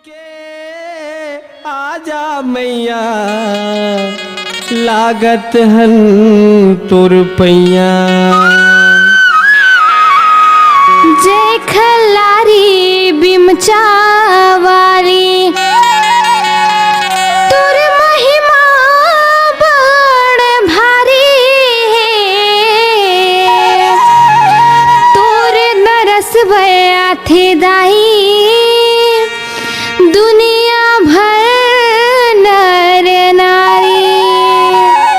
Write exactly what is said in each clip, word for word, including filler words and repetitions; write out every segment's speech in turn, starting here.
के आजा मैया, लागत हन तोर पैया। जय खल्लारी बिमचा वाली, तोर महिमा बड़ भारी हे। तोर दरस बर आथे दाई, दुनिया भर नर नारी।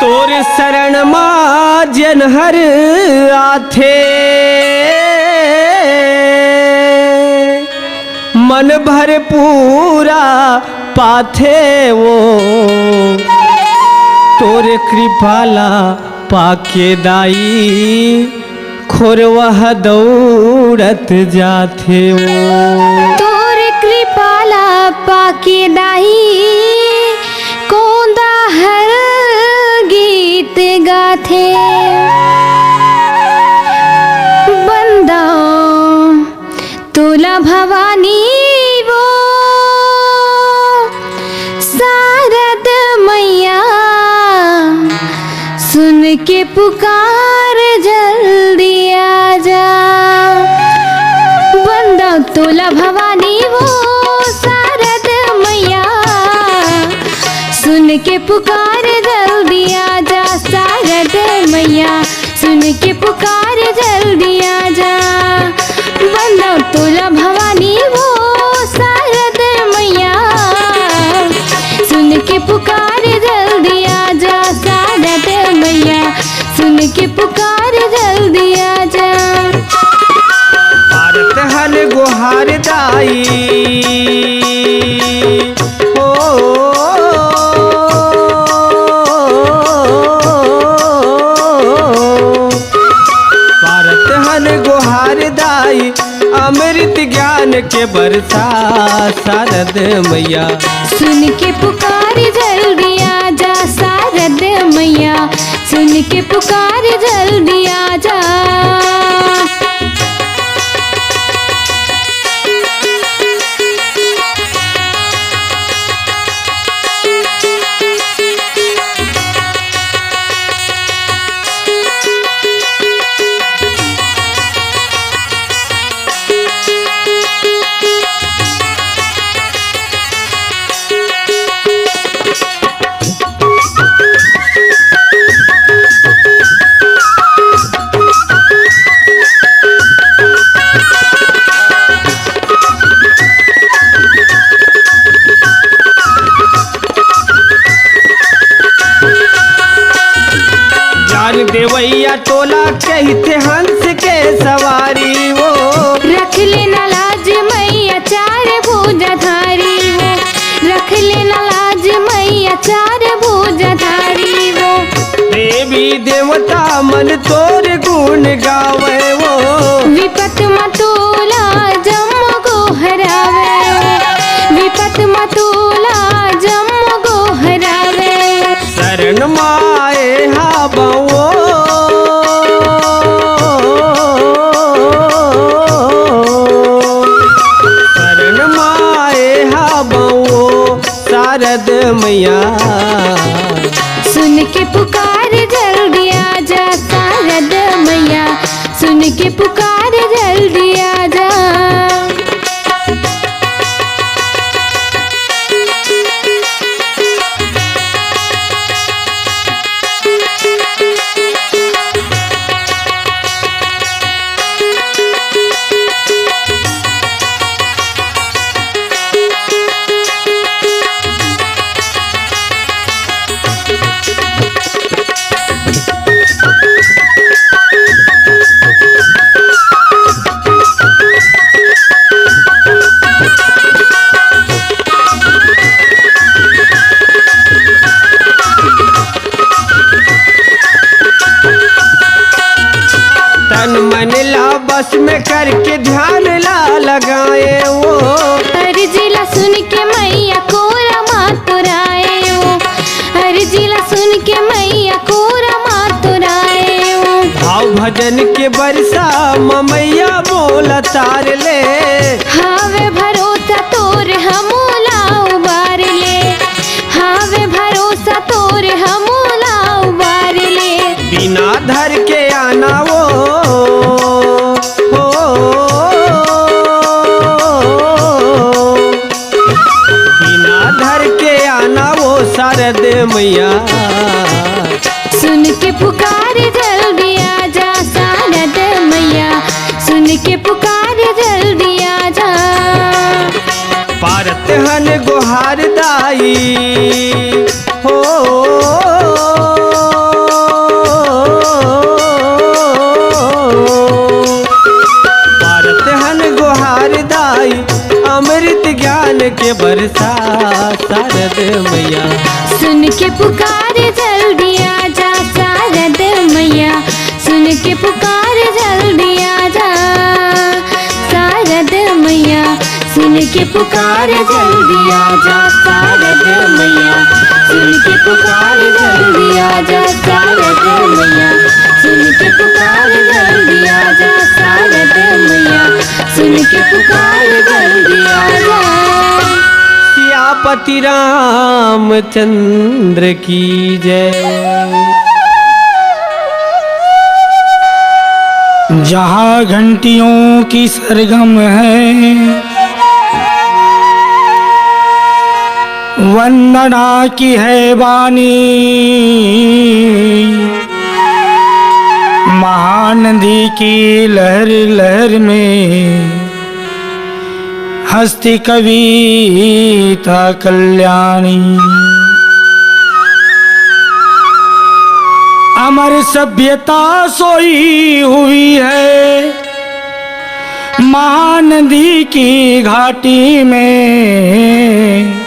तोर शरण मा जेन हर आथे, मन भर पूरा पाथे वो। तोर कृपा ला पाके दाई, खोरवा ह दौड़त जाथे वो। तोर कृपा ला पाके दाई, कोंदा हर गीत गाथे। बंदा तोला भवानी वो शारद मैया, सुन के पुकार जल्दी आजा। बंदा तोला भवानी वो शारद मैया, सुन के पुकार जल्दी आजा। शारद मैया, सुन के पुकार जल्दी आजा। बंदा तोला भवानी वो शारद मैया, सुन के पुकार जल्दी आजा। शारद मैया, सुन के पुकार जल्दी आजा। भारत हन गोहार दाई हो। भारत हन गोहार दाई, अमृत ज्ञान के बरसा शारद मैया। सुन के पुकार जल्दी आजा शारद मैया, सुन के पुकार जल्दी आजा। ज्ञान देवैया तोला कहिथे हंस के सवारी वो। रख लेना लाज मैया चार भुजाधारी वो, रख लेना लाज मैया चार भुजाधारी वो। देवी देवता मन तोर गुण गावे वो। विपत म तोला जम्मो गोहरावे, विपत म तोला जम्मो गोहरावे। शरण माए हाबो, शरण माए हाबो शारद मैया। सुन के पुकार जल्दी आजा शारद मैया, सुन के पुकार जल्दी आजा। तन मन ला बस में करके ध्यान ला लगाए वो। अर्जी ला सुन के मैया कोरा मा तोर आए वो। अर्जी ला सुन के मैया कोरा मा तोर आए वो। भाव भजन के बरसा म मैया मोला तार ले। हावे भरोसा तोर हमू दे मैया। सुन के पुकार जल्दी आजा शारद मैया, सुन के पुकार जल्दी आजा। पारत हन गोहार दाई हो, पारत हन गोहार दाई, अमृत ज्ञान के बरसा शारद मैया। सुन के पुकार जल्दी आजा शारद मैया, सुन के पुकार जल्दी आजा शारद मैया, सुन के पुकार जल्दी आजा शारद मैया, सुन के पुकार जल्दी आजा शारद मैया, सुन के पुकार जल्दी आजा शारद मैया, सुन के पुकार जल्दी आजा। सियापति रामचंद्र की जय। जहाँ घंटियों की सरगम है, वंदना की है बानी, महानदी की लहर लहर में हस्ती कविता कल्याणी। अमर सभ्यता सोई हुई है महानदी की घाटी में,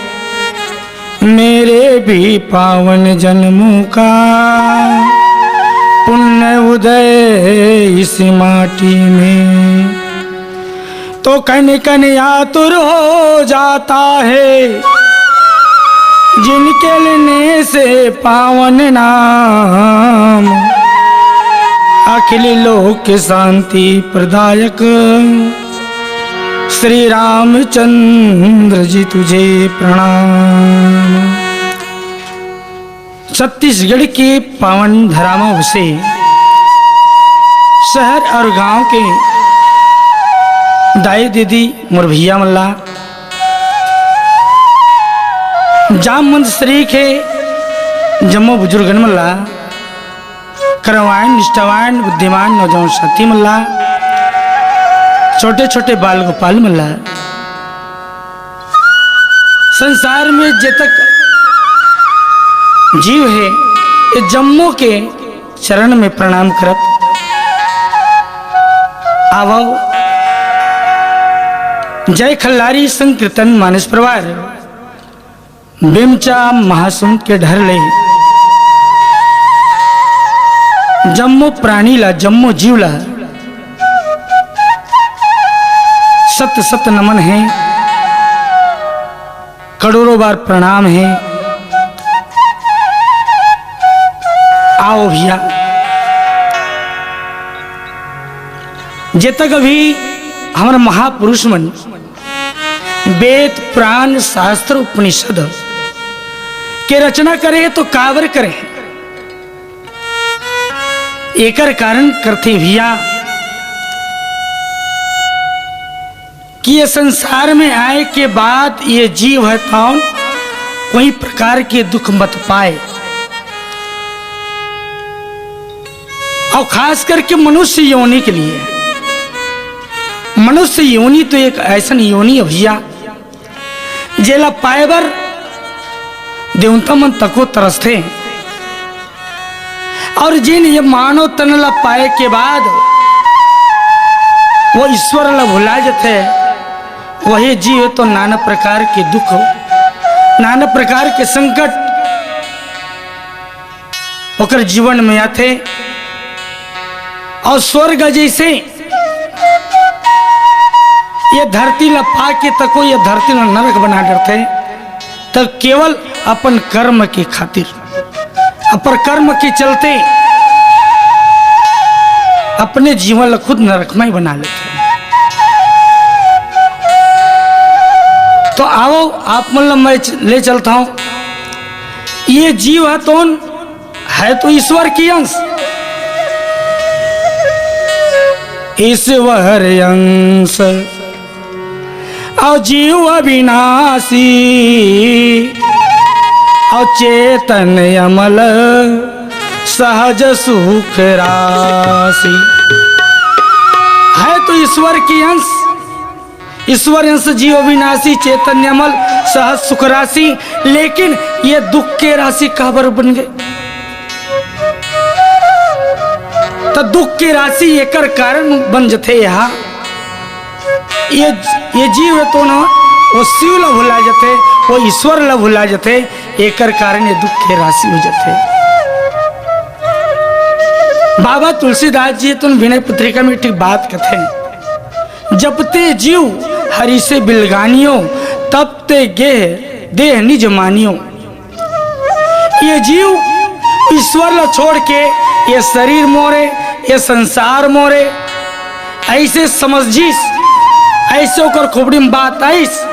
मेरे भी पावन जन्मों का पुण्य उदय इस माटी में। तो कन कन आतुर हो जाता है जिनके लेने से पावन नाम, अखिल लोक शांति प्रदायक श्री रामचंद्र जी तुझे प्रणाम। छत्तीसगढ़ के पावन धरामा से शहर और गांव के दाई दीदी मोर भैया मन ला, जामवंत श्री के जम्मो बुजुर्गन मन ला, कर्मवान, निष्ठावान, बुद्धिमान नौजवान साथी मन ला, छोटे छोटे बाल गोपाल मन ला, संसार में जे तक जीव हे, ये जम्मो के चरण में प्रणाम करत आवव। जय खल्लारी संकीर्तन मानस परिवार, बेमचा महासमुंद के डहर ले जम्मो प्राणी ला, जम्मो जीव ला सत सत नमन हे, करोड़ों बार प्रणाम हे। आओ भैया, जे तक अभी हमर महापुरुष मन वेद, पुराण, शास्त्र, उपनिषद के रचना करे हे तो काबर करे हे? एकर कारण करथे भैया कि ये संसार में आए के बाद ये जीव हे तौन कोई प्रकार के दुख मत पाए, और खास करके मनुष्य योनि के लिए। मनुष्य योनि तो एक ऐसन योनि हे भैया, जेला पाए बर देवता मन तको तरसथे, और जिन ये मानव तन ला पाए के बाद वो ईश्वर ला भुला जथे, वही जीव तो नाना प्रकार के दुख, नाना प्रकार के संकट ओकर जीवन में आथे। और स्वर्ग जैसे ये धरती ला पाके तको ये धरती ला नरक बना डरथे, त केवल अपन कर्म के खातिर, अपन कर्म के चलते अपने जीवन ला खुद नरकमय बना लेथे। तो आओ, आप मन ला मैं च-, ले चलता हूँ। ये जीव हे तौन, हे तो ईश्वर के अंश। ईश्वर अंश अउ जीव अविनाशी, अउ चेतन अमल सहज सुख राशि। है तो ईश्वर की अंश, ईश्वर अंश जीव अविनाशी, चैतन्य अमल, सहज सुख राशि, लेकिन ये दुख के राशि काबर बन गए? तो दुख के राशि एकर कारण बन जथे। यहाँ ये, ये जीव है तो ना, वो शिव ला भुला जथे, वो ईश्वर ला भुला जथे, एकर कारण ये दुख के राशि हो जथे। बाबा तुलसीदास जी तुन विनय पत्रिका में एक ठिक बात कथे, जब ते जीव हरि से बिलगानियो, तब ते गेह देह निज मानियो। ये जीव ईश्वर ला छोड़ के, ये शरीर मोरे, ये संसार मोरे, ऐसे समझिस, ऐसे ओकर खोपड़ी में बात आइस,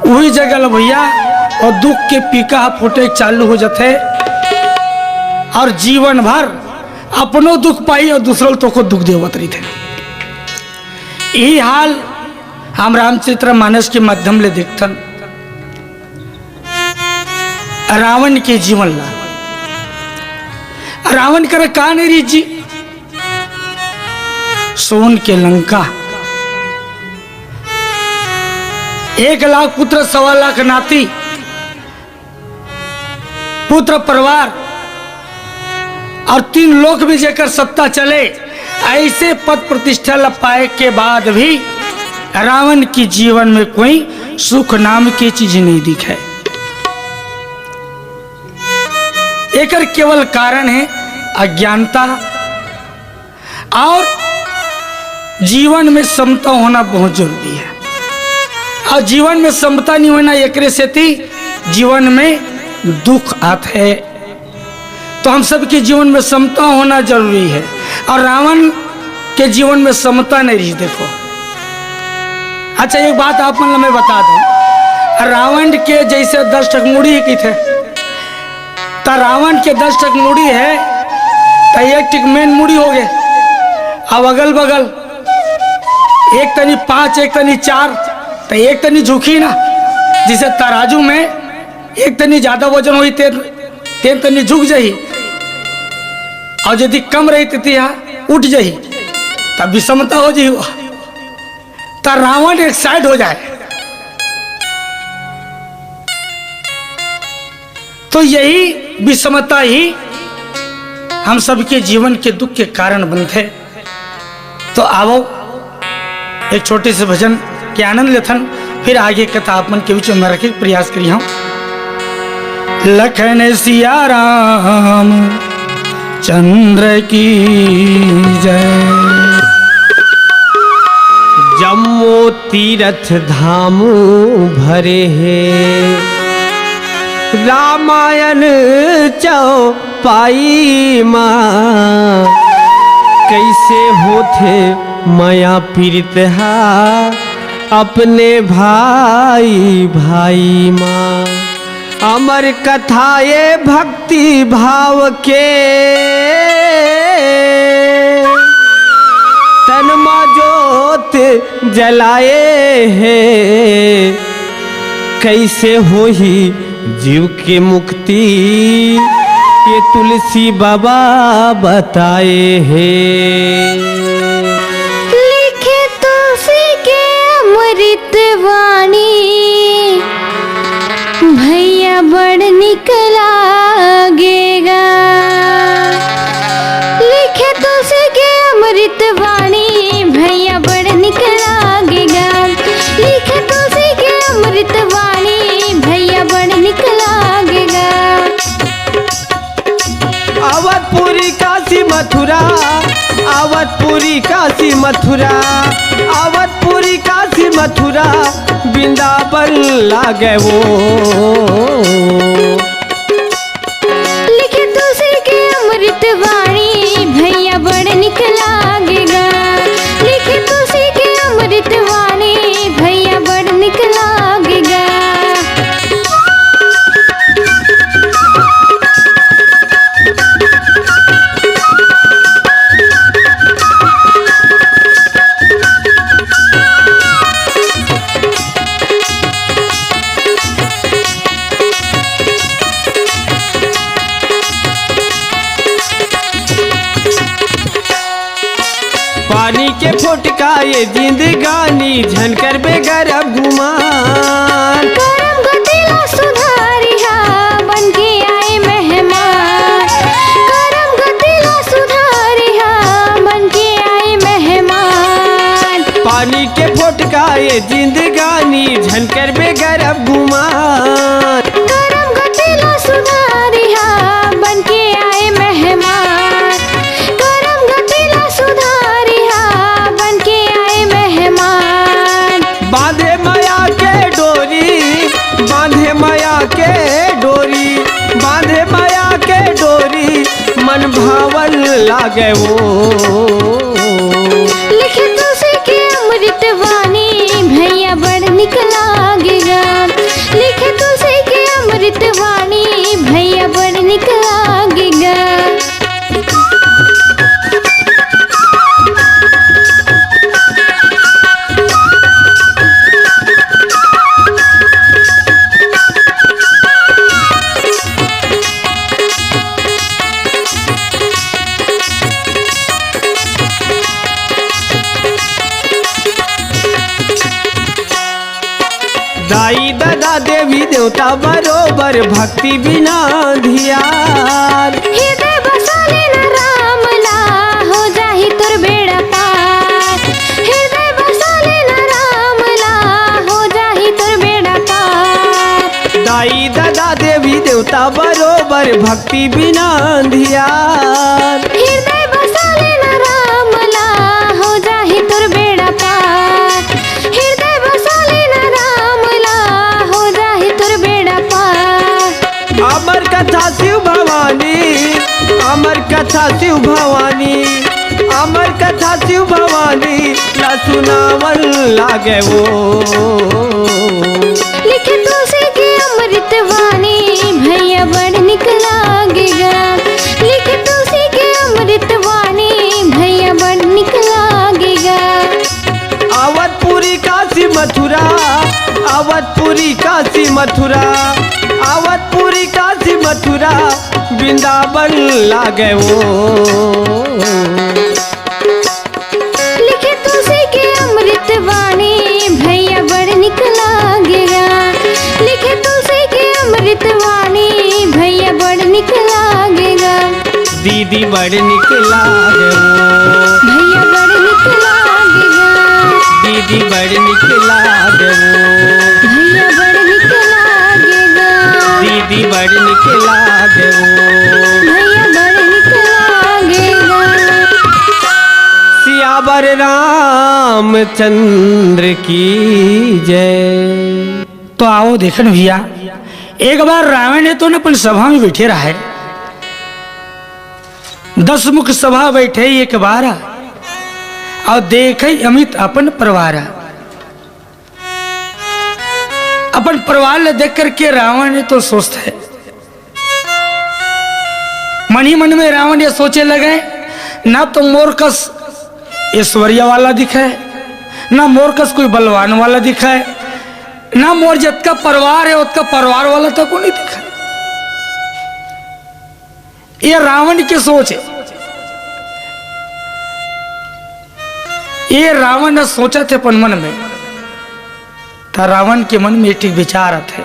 वही जगह ल भैया, और दुख के पीका ह फूटे चालू हो जाथे, और जीवन भर अपनो दुख पाई और दूसरो ल तोको दुख देवत रहिथे। यही हाल हम रामचरित्र मानस के माध्यम ले देखथन। रावण के जीवन ला, रावण कर का नहीं रही जी, सोन के लंका, एक लाख पुत्र, सवा लाख नाती, पुत्र परिवार और तीन लोक में जेकर सत्ता चले, ऐसे पद प्रतिष्ठा ल पाए के बाद भी रावण के जीवन में कोई सुख नाम की चीज नहीं दिखे। एकर केवल कारण है अज्ञानता, और जीवन में समता होना बहुत जरूरी है। और जीवन में समता नहीं होना, एकरे सेती जीवन में दुख आथे। तो हम सबके जीवन में समता होना जरूरी है। और रावण के जीवन में समता नहीं रही। देखो, अच्छा, एक बात आप मन ल मैं बता दूं, रावण के जैसे दस ठक मुड़ी ही थे, त रावण के दस ठक मुड़ी है, त एक ठिक मेन मुड़ी हो गए। अब अगल बगल एक तनी पाँच, एक तनी चार, त एक तनी झुकी ना, जैसे तराजू में एक तनी ज्यादा वजन होई, ते, ते तनी झुक जाही, और यदि कम रही, ते तिहा उठ जाही, तब विषमता हो जाही। त रावण एक साइड हो जाए। तो यही विषमता ही हम सबके जीवन के दुख के कारण बनथे। तो आवो, एक छोटे से भजन के आनंद लेथन, फिर आगे कथा आप मन के बीच में रखे के प्रयास करी हूँ। लखन सिया राम चंद्र की जय। जम्मो तीरथ धाम भरे हे रामायण चौपाई मा। कैसे होथे मया पीरित हा अपने भाई भाई मा। अमर कथा ये भक्ति भाव के, तन मा जोत जलाए हे। कैसे होही जीव के मुक्ति, ये तुलसी बाबा बताए हे। लिखे तुलसी के अमृत वाणी, भैया बड़ निक लागेगा। लिखे तुलसी के अमृत वाणी, भैया बड़ निक लागेगा। लिखे तुलसी के अमृत वाणी, भैया बड़ निक लागेगा। अवधपुरी काशी मथुरा, अवधपुरी काशी मथुरा, अवधपुरी काशी मथुरा, वृंदावन लागे वो। लिखे तुलसी के अमृत वाणी, भैया बड़ निक लागेगा। लिखे तुलसी के अमृत वाणी, भैया बड़ निक लागेगा। ए जिंदगानी झन करबे गरब गुमान। करम गति ला सुधारिहा, बन के आए मेहमान। करम गति ला सुधारिहा, बन के आए मेहमान। पानी के फोटका ए जिंदगानी झन करबे गरब गुमान। करम गति ला सुधारिहा, बन के आए मेहमान। करम गति ला सुधारिहा, बन के आए मेहमान। बांधे मया के डोरी, बांधे मया के डोरी, बांधे मया के डोरी, मन भावन लागे वो। लिखे तुलसी के अमृत वाणी, भैया बड़ निक लागे गा। लिखे तुलसी के अमृत वाणी, भैया बड़ निक लागे गा। दाई ददा देवी देवता बरोबर भक्ति बिना धियार। हृदय बसा लेना राम ला, हो जाही तोर बेड़ा पार। हृदय बसा लेना राम ला, हो जाही तोर बेड़ा पार। दाई ददा देवी देवता बरोबर भक्ति बिना धियार। हृदय बसा लेना राम ला, हो जाही तोर बेड़ा पार। हृदय बसा लेना राम ला, हो जाही तोर बेड़ा पार। अमर कथा शिव भवानी, अमर कथा शिव भवानी, अमर कथा शिव भवानी ला सुनावन लागे वो। लिखे तुलसी के अमृत वाणी, भैया बड़ निक लागे गा। लिखे तुलसी के अमृत वाणी, भैया बड़ निक लागे गा। अवधपुरी काशी मथुरा, अवधपुरी काशी मथुरा, अवधपुरी काशी मथुरा, वृंदावन लागे वो। लिखे तुलसी के अमृत वाणी, भैया बड़ निक लागे गा। लिखे तुलसी के अमृत वाणी, भैया बड़ निक लागे गा। दीदी बड़ निक लागे वो। भैया बड़ निक लागे गा। दीदी बड़ निक लागे वो। भैया बड़ निक लागे गा। दीदी बड़ निक लागे वो। भैया बड़ निक लागे गा। सियावर रामचंद्र की जय। तो आओ देखन भैया, एक बार रावण हे तो न अपन सभा में बैठे रहे, दस मुख सभा बैठे एक बार, अउ देखे अमित अपन परिवार। अपन परिवार ला देख करके रावण हे तो सोचथे, मन ही मन में रावण ये सोचे लगे, ना तो मोर कस ऐश्वर्य वाला दिखे, ना मोर कस कोई बलवान वाला दिखे, ना मोर जतका परिवार हे, ओतका परिवार वाला तो कोई नहीं दिखे। ये रावण के सोच हे। ये रावण ह सोचथे अपन मन में, त रावण के मन में एक ठिक विचार आथे,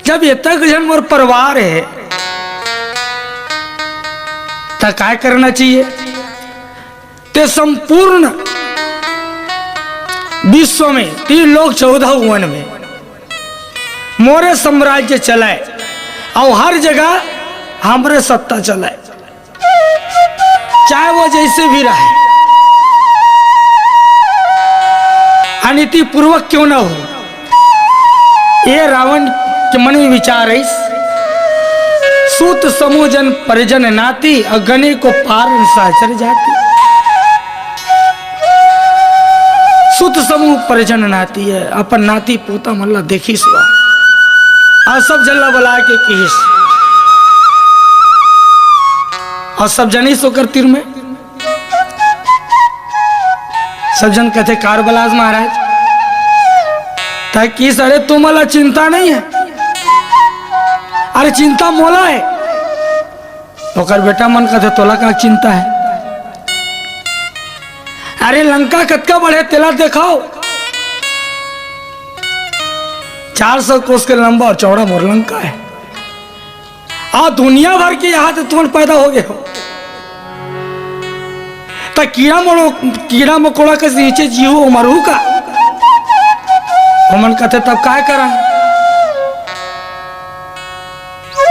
जब एतक झन मोर परिवार हे, त काय करना चाहिए? ते संपूर्ण विश्व में तीन लोक चौदह भुवन में मोरे साम्राज्य चले, अउ हर जगह हमरे सत्ता चले। चाहे वो जैसे भी रहे, अनीति पूर्वक क्यों ना हो, ये रावण के मन में विचार है। सूत समूह जन परिजन नाती, अगने को पार सहचर जाती। सूत समूह परिजन नाती हे, अपन नाती पोता मन ला देखिस वा। अउ सब झन ला बला के किहिस। अउ सब जनिस ओकर तीर में। सब झन कथे, "का रे बलास महाराज?" त किहिस, "अरे तुमन ला चिंता नहीं हे?" "अरे चिंता मोला हे।" ओकर बेटा मन कथे, "तोला का चिंता हे?" अरे लंका कतका बड़े तेला देखाव, चार सौ कोस के लंबा अउ चौड़ा मोर लंका हे। अउ दुनिया भर के इहाँ त तुमन पैदा हो गे हो, त कीड़ा मरो-, कीड़ा मकोड़ा के नीचे जीहू अउ मरहू का? ओमन कथे, "तब काय करन?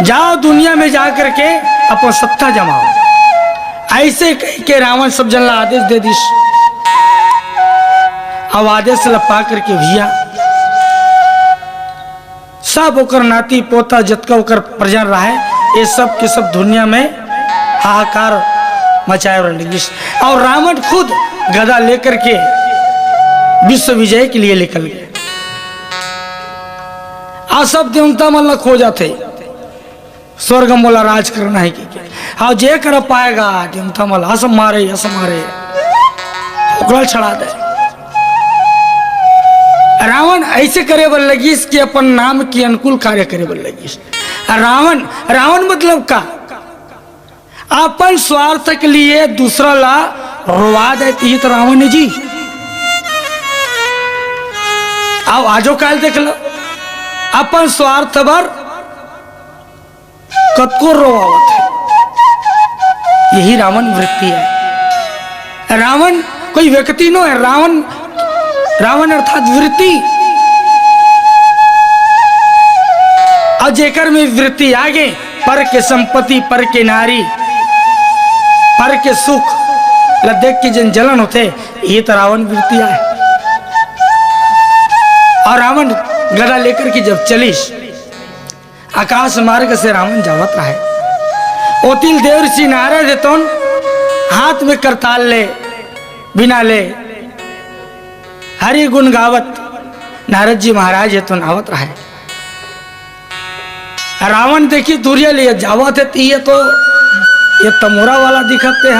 जाव दुनिया में जा करके अपन सत्ता जमाव।" अइसे कहिके रावण सब झन ला आदेश दे दिस। अउ आदेश ला पा करके भइया सब ओकर नाती पोता जतका ओकर प्रजा राहय, ये सब के सब दुनिया में हाहाकार मचाय बर लगिस। अउ रावण खुद गदा लेकर के विश्व विजय के लिए निकल गे। अउ सब देवता मन ला खोजथे, स्वर्ग मोला राज करना हे कि, अउ जे कर पाय गा देवता मन ला, अस मारे, अस मारे, ओकरा छड़ा दे। रावण अइसे करे बर लगिस कि अपन नाम के अनुकूल कार्य करे बर लगिस। रावण, रावण मतलब का? अपन स्वार्थ के लिए दूसरा ला रोवा देती ही तो रावण जी। अउ आजो काल देख लो, अपन स्वार्थ बर कतको रोवावत हे। यही रावण वृत्ति हे। रावण कोई व्यक्ति नो हे, रावण, रावण अर्थात वृत्ति। अउ जेकर में वृत्ति आ गे, पर के संपत्ति, पर के नारी, पर के सुख ला देख के जेन जलन होथे, ये तो रावण वृत्ति आय। अउ रावण गदा लेकर के जब चलिस, आकाश मार्ग से रावण जावत रहे। ओतिल देव ऋषि नारद हे तोन हाथ में करताल ले, बीना ले, हरि गुण गावत नारद जी महाराज हे तोन आवत रहे। रावण देखिस दूरिहा ले जावत हे, त ये तो, ये तो मोरा वाला दिखत हे,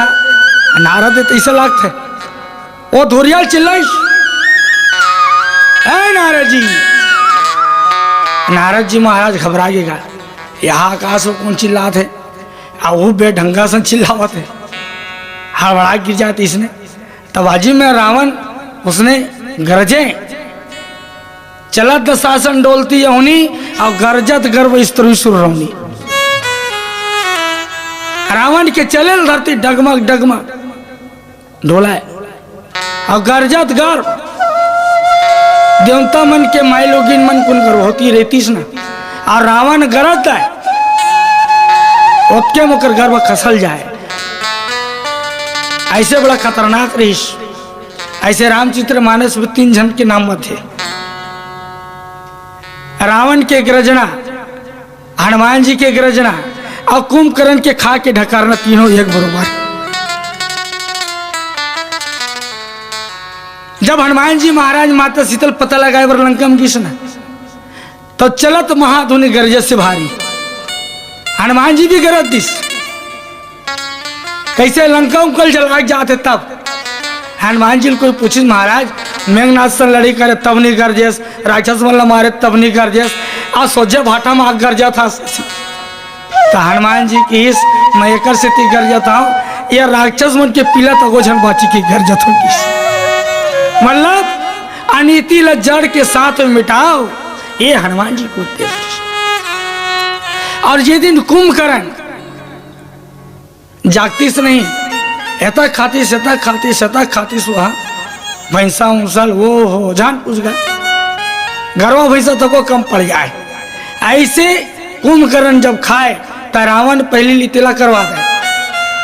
नारद हे त अइसे लागत हे। ओ दूरिहा चिल्लाइस, "ए नारद जी।" नारद जी महाराज घबरा गे गा, यहाँ आकाश में कोन चिल्लात हे, अउ वो बेढंगा सन चिल्लावत हे, हड़बड़ा गिर जात इसने। तब अजी में रावण उसने गरजे, "चलत दशासन डोलती अहुनी, अउ गरजत गर्व स्त्री सुर रौनी।" रावण के चले ल धरती डगमग डगमग डोलय। अउ गरजत गर्व, देवता मन के माईलोगिन मन कुन गर्भवती रहितिस ना, अउ रावण गरजत हे, ओतके म ओकर गर्व खसल जाय। अइसे बड़ा खतरनाक रहिस। अइसे रामचरित मानस में तीन झन के नाम आथे। रावण के गर्जना, हनुमान जी के गर्जना अउ कुंभकर्ण के खा के ढकारना, तीनों एक बरोबर। जब हनुमान जी महाराज माता सीता ल पता लगाय बर लंका म गिस ना, त चलत महाधुनि गरजे से भारी। हनुमान जी भी गरज दिस। कइसे लंका उंका ल जलाय जात हे तब। हनुमान जी ल कोई पूछिस, "महाराज, मेघनाथ सन लड़ई करे तब नइ गरजेस, राक्षस मन ल मारे तब नइ गरजेस, अउ सोझे भाटा म आके गरजत हस।" त हनुमान जी किहिस, "मैं एकर सेती गरजत हंव, ये राक्षस मन के पीला तको झन बांचे के गरजत हंव" किहिस। मतलब, अनीति ल जड़ के साथ में मिटाव, ये हनुमान जी के उद्देश्य। अउ जे दिन कुंभकर्ण जागतिस नहीं, एतक खातिस, एतक खातिस, एतक खातिस, वहाँ भैंसा उंसा ल, ओ हो, जान पूछ गा, गरवा भैंसा तको कम पड़ जाय। अइसे कुंभकर्ण जब खाय, त रावण पहिली ल तेला करवा दे।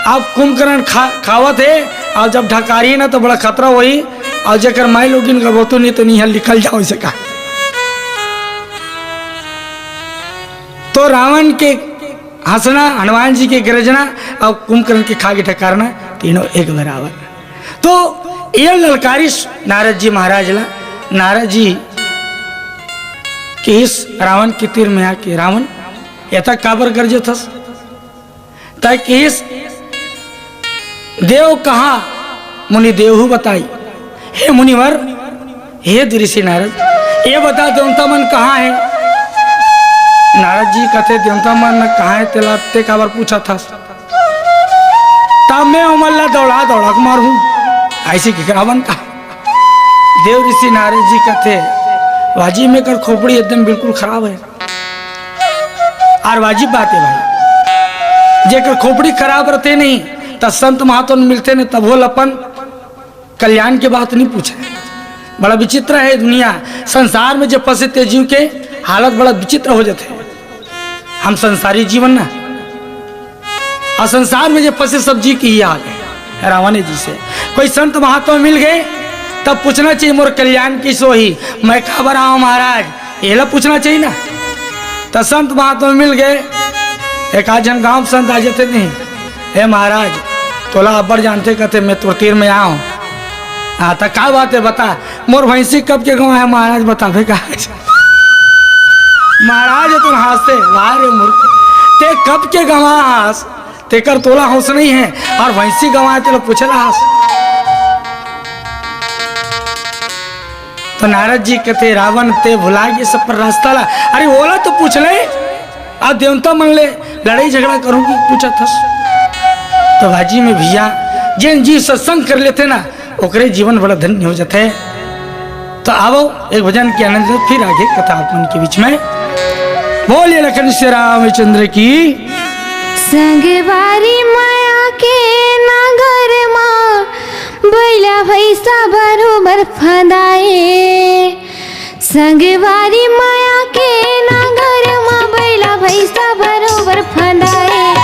अब कुंभकर्ण खा-, खावत हे, अउ जब ढकारही ना, त बड़ा खतरा होही, अउ जेकर माईलोगिन गर्भवती नइ, त निहल निकल जाव, अइसे का। तो रावण के हंसना, हनुमान जी के गरजना अउ कुंभकर्ण के खा के ढकारना, तीनों एक बराबर। तो ये ललकारिस नारद जी महाराज ला, नारद जी किहिस रावण के तीर में आके, "रावण, एतक काबर गरजत हस?" त किहिस, "देव कहाँ मुनि देहु बताई।" हे मुनिवर, हे ऋषि नारद, ये बता, देवता मन कहाँ हे? नारद जी कथे, "देवता मन कहाँ हे, तेला ते काबर पूछत हस? तब मैं ओमन ला दौड़ा दौड़ा के मारहूं।" अइसे कहिके रावन कहा। देव ऋषि नारद जी कथे, "वाजिब में कर खोपड़ी एकदम बिल्कुल खराब हे।" अउ वाजिब बात हे भाई, जेकर खोपड़ी खराब रहिथे नहीं, त संत महात्मा मिलथे न, तभो ल अपन कल्याण के बात नहीं पूछे। बड़ा विचित्र हे दुनिया। संसार में जे फंसे ते जीव के हालत बड़ा विचित्र हो जाथे। हम संसारी जीवन ना, अउ संसार में जे फंसे सब जीव के इही हाल हे। रावण जी से कोई संत महात्मा मिल गे, तब पूछना चाहिए, "मोर कल्याण कइसे होही, मैं काबर आंव महाराज?" एला पूछना चाहिए ना। त संत महात्मा मिल गे, एक आध झन गांव संत आ जाथे नहीं, "हे महाराज, तोला अब्बड़ जानथे," कथे, "मैं तोर तीर में आंव।" "हाँ, त का बात हे, बता।" "मोर भैंसी कब के गंवाय हे महाराज, बताबे का?" महाराज तो हाँसथे, "वाह रे मूर्ख, ते कब के गंवाय हस, तेकर तोला होश नहीं हे, अउ भैंसी गंवाय तेला पूछे ला हस।" तो नारद जी कथे, "रावण ते भुला गे सब पर रास्ता ला, अरे ओला तो पूछ ले, अउ देवता मन ले लड़ाई झगड़ा करहूं कि पूछत हस।" तो वाजिब में भैया, जेन जीव सत्संग कर लेथे ना, ओकरे जीवन बड़ा धन्य हो जाथे। तो आवव, एक भजन के आनंद लो, फिर आगे कथा आप मन के बीच में। बोलिए लखन श्री रामचंद्र की। संगवारी मया के नांगर मा बइला भैंसा बरोबर फंदाए। संगवारी मया के नांगर मा बइला भैंसा बरोबर फंदाए।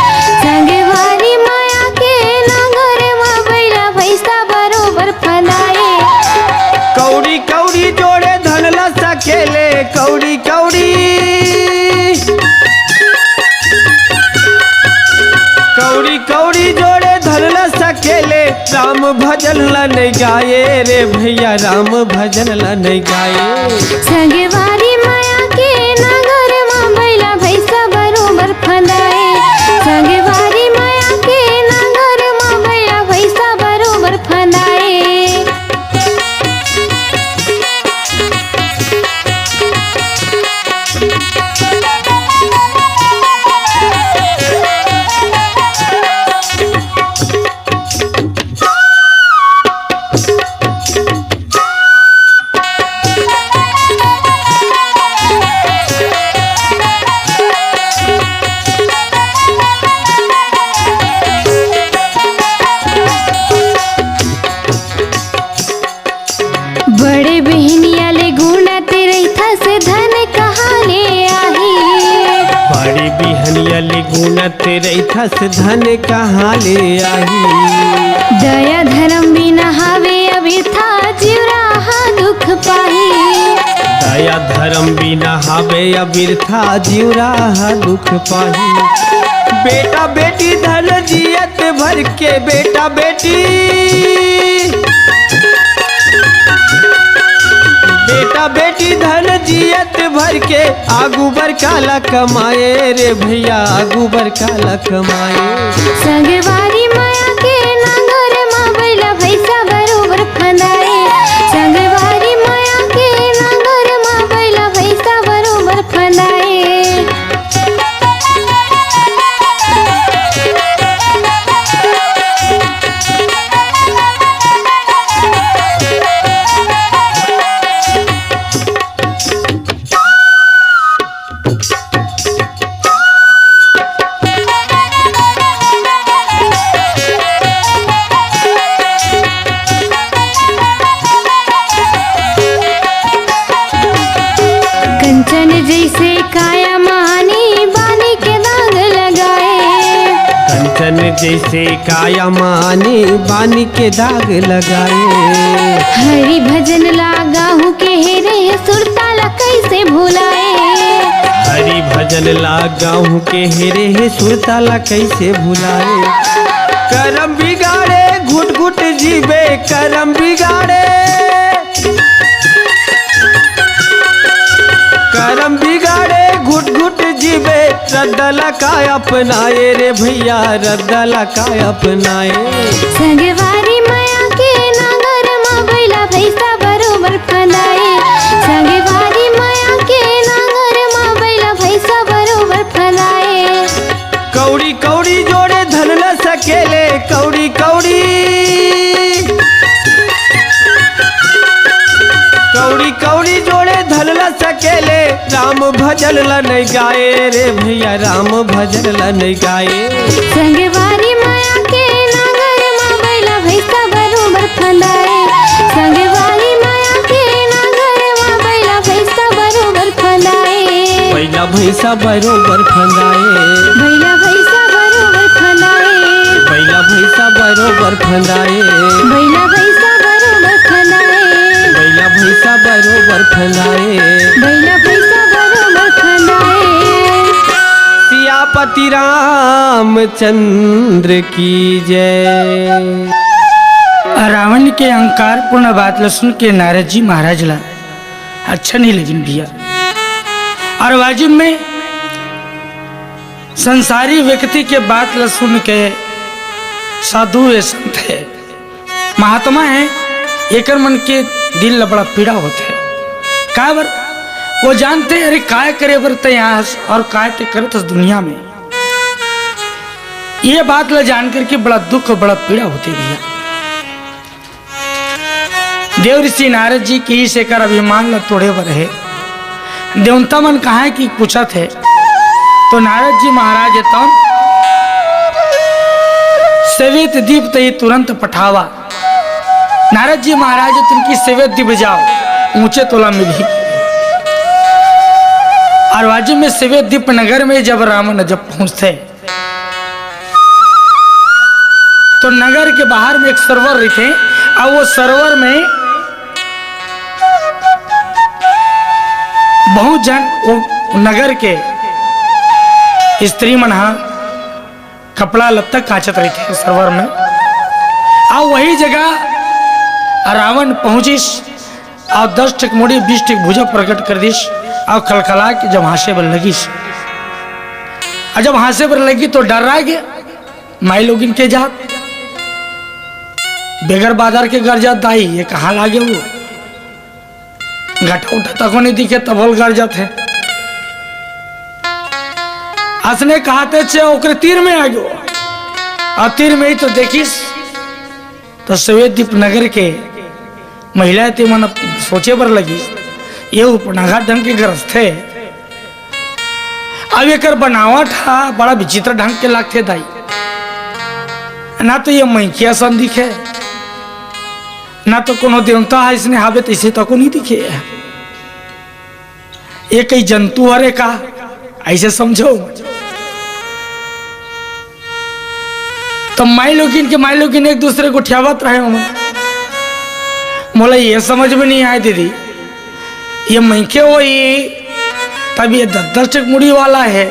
संगवारी मया के नांगर मा बइला भैंसा बरोबर फंदाए। कौड़ी कौड़ी जोड़े धन ला सकेले, कौड़ी कौड़ी, कौड़ी कौड़ी जोड़े धन ला सकेले, राम भजन ला नहीं गाए रे भैया, राम भजन ला नहीं गाए। संगवारी मया के नांगर मा बइला भैंसा बरोबर फंदाए। संगवारी मया के नांगर मा बइला भैंसा बरोबर फंदाए। बड़े बहिनिया ले गुनत रहिथस, धन कहाँ ले आही? बड़े बिहनिया ले गुनत रहिथस, धन कहाँ ले आही? दया धरम बिना हावे अबिरथा, जीव राहा दुख पाही। दया धरम बिना हावे अबिरथा, जीव राहा दुख पाही। बेटा बेटी धन जियत भर के, बेटा बेटी, बेटा बेटी धन जियत भर के, आगू बर काला कमाए रे भैया, आगू बर काला कमाए। संगवारी मया के नांगर मा बइला भैंसा बरोबर फंदाए। संगवारी मया के नांगर मा बइला भैंसा बरोबर फंदाए। कंचन जइसे काया मानी, बानी के दाग लगाए। कंचन जइसे काया मानी, बानी के दाग लगाए। हरि भजन लागाहू के हेरे, सुरता ला कइसे भुलाए। हरि भजन लागाहू के हेरे, सुरता ला कइसे भुलाए। करम बिगाड़े घुट घुट जीबे, करम बिगाड़े। करम बिगाड़े घुट घुट जीबे, रद्दा ला का अपनाए रे भैया, रद्दा ला का अपनाए। संगवारी मया के नांगर मा बइला भैंसा बरोबर फंदाए। संगवारी मया के नांगर मा बइला भैंसा बरोबर फंदाए। कौड़ी कौड़ी जोड़े धन ला सकेले, कौड़ी कौड़ी। भजन ला नहीं गाए रे भैया, राम भजन ला नहीं गाए। संगवारी माया के नागर मा बैला भैंसा बरोबर फंदाए। संगवारी माया के नागर मा बैला भैंसा बरोबर फंदाए। बैला भैंसा बरोबर फंदाए। बैला भैंसा बरोबर फंदाए। बैला भैंसा बरोबर फंदाए। बैला भैंसा बरोबर फंदाए। बैला भैंसा बरोबर फंदाए। बैला भैंसा बरोबर फंदाए। सियापति रामचंद्र की जय। रावण के अहंकारपूर्ण बात ल सुन के नारद जी महाराज ला अच्छा नहीं लगिन भैया। और वाजिब में संसारी व्यक्ति के बात ल सुन के साधु हे, संत हे, महात्मा हे, एकर मन के दिल ल बड़ा पीड़ा होथे। काबर? वो जानथे, अरे काय करे बर तैं आस और काय ते करत हस दुनिया में। ये बात ल जान करके बड़ा दुख, बड़ा पीड़ा होथे भैया। देव ऋषि नारद जी किहिस एकर अभिमान ल तोड़े बर हे। देवता मन कहाँ कि पूछत हे, तो नारद जी महाराज हे तौन सेवित दीप तही तुरंत पठावा। नारद जी महाराज हे तौन कि सेवित दीप जाओ, ऊंचे तोला मिलही। और वाजिब में सेवित दीप नगर में जब रावण जब पहुंचथे, तो नगर के बाहर में एक सरोवर रहिथे, अउ वो सरोवर में बहुत झन वो नगर के स्त्री मन ह कपड़ा लत्ता काचत रहिथे सरोवर में। अउ वही जगह रावण पहुंचिस, अउ दस ठिक मुड़ी, बीस ठिक भुजा प्रकट कर दिस, अउ खलखला के जब हाँसे बर लगिस, अउ जब हाँसे बर लगी तो डर्रा गे, माई लोगिन के जात, बेगर बादर के गरजत दाई, ये कहाँ लागे वो? घटा उठा तको नहीं दिखे, तभो ले गरजत हे। असने कहाथे चे ओकरे तीर में आ गयो। अउ तीर में ही तो देखिस, तो सवेद दीप नगर के महिला ते मन सोचे बर लगी, ये उपनाघा ढंग के गरजथे। अब एकर बनावट हा बड़ा विचित्र ढंग के लागथे दाई। ना तो ये मइनखे असन दिखे, ना तो कोनो देवता हा, इसने हावे तइसे तको नहीं दिखे। ये कई जंतु हरे का, ऐसे समझो। तो माई लोगिन के माई लोगिन एक दूसरे गोठियावत रहे हों। मोला ये समझ में नहीं आय दीदी, ये मइनखे होही, तब ये दस दस ठिक मुड़ी वाला हे।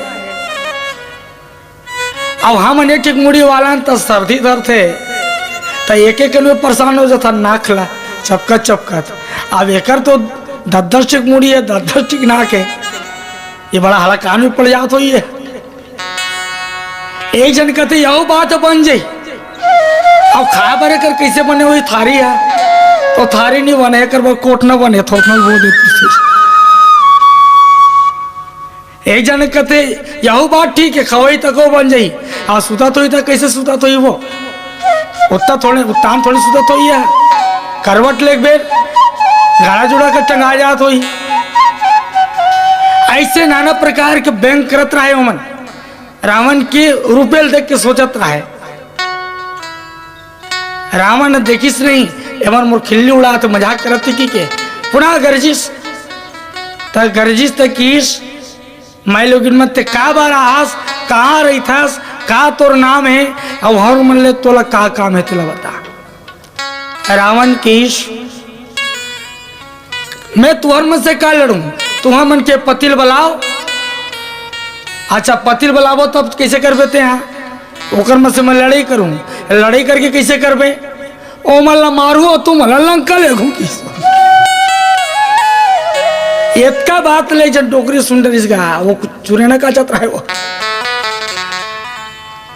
अब हमन एक ठिक मुड़ी वाला हन, त सर्दी धरथे, त एक एक में परेशान हो जाथन, नाक ला चपकत चपकत। अब एकर तो दस दस ठिक मुड़ी हे, दस दस ठिक नाक हे, ये बड़ा हलाकान में पड़ जात होही ये। एक झन कथे, "यहू बात बन जाही।" अब खाए बर एकर कइसे बने होही थारी हा? तो थारी नहीं बने, एकर बर कोटना बने, थोकना बोल देती से। एक झन कथे, "यहू बात ठीक हे, खवई तको बन जाही।" आ सुतत होही त कइसे सुतत होही वो? ओत्ता थोड़े, उत्तान थोड़े सुतत होही हे। करवट ले एक बेर, गाड़ा जुड़ा के टंगा जात होही। ऐसे नाना प्रकार के व्यंग करत रहे ओमन। रावण के रूपे ल देख के सोचत रहे। रावण देखिस नहीं, एमन मोर खिल्ली उड़ात, मजाक करत हे कहिके। पुनः गरजिस, त गरजिस त किहिस, "माई लोगिन मन, ते का बर आहस, कहाँ रहिथस, का तोर नाम हे, अउ हमर मन ले तोला का काम हे, तेला बता।" रावण किहिस, "मैं तुहर मन से का लड़ूं? तुहर मन के पति ल बलाव।" "अच्छा, पति ल बलाबो तब कइसे करबे तें हा?" "ओकर मन से मैं लड़ई करूं।" "लड़ई करके कइसे करबे?" "ओमन ला मारहूं अउ तुमन ला लंका लेगहूं किहिस।" एतका बात ले जब डोकरी सुन डरिस गा, वो कुछ चुरे न काचत रहे वो।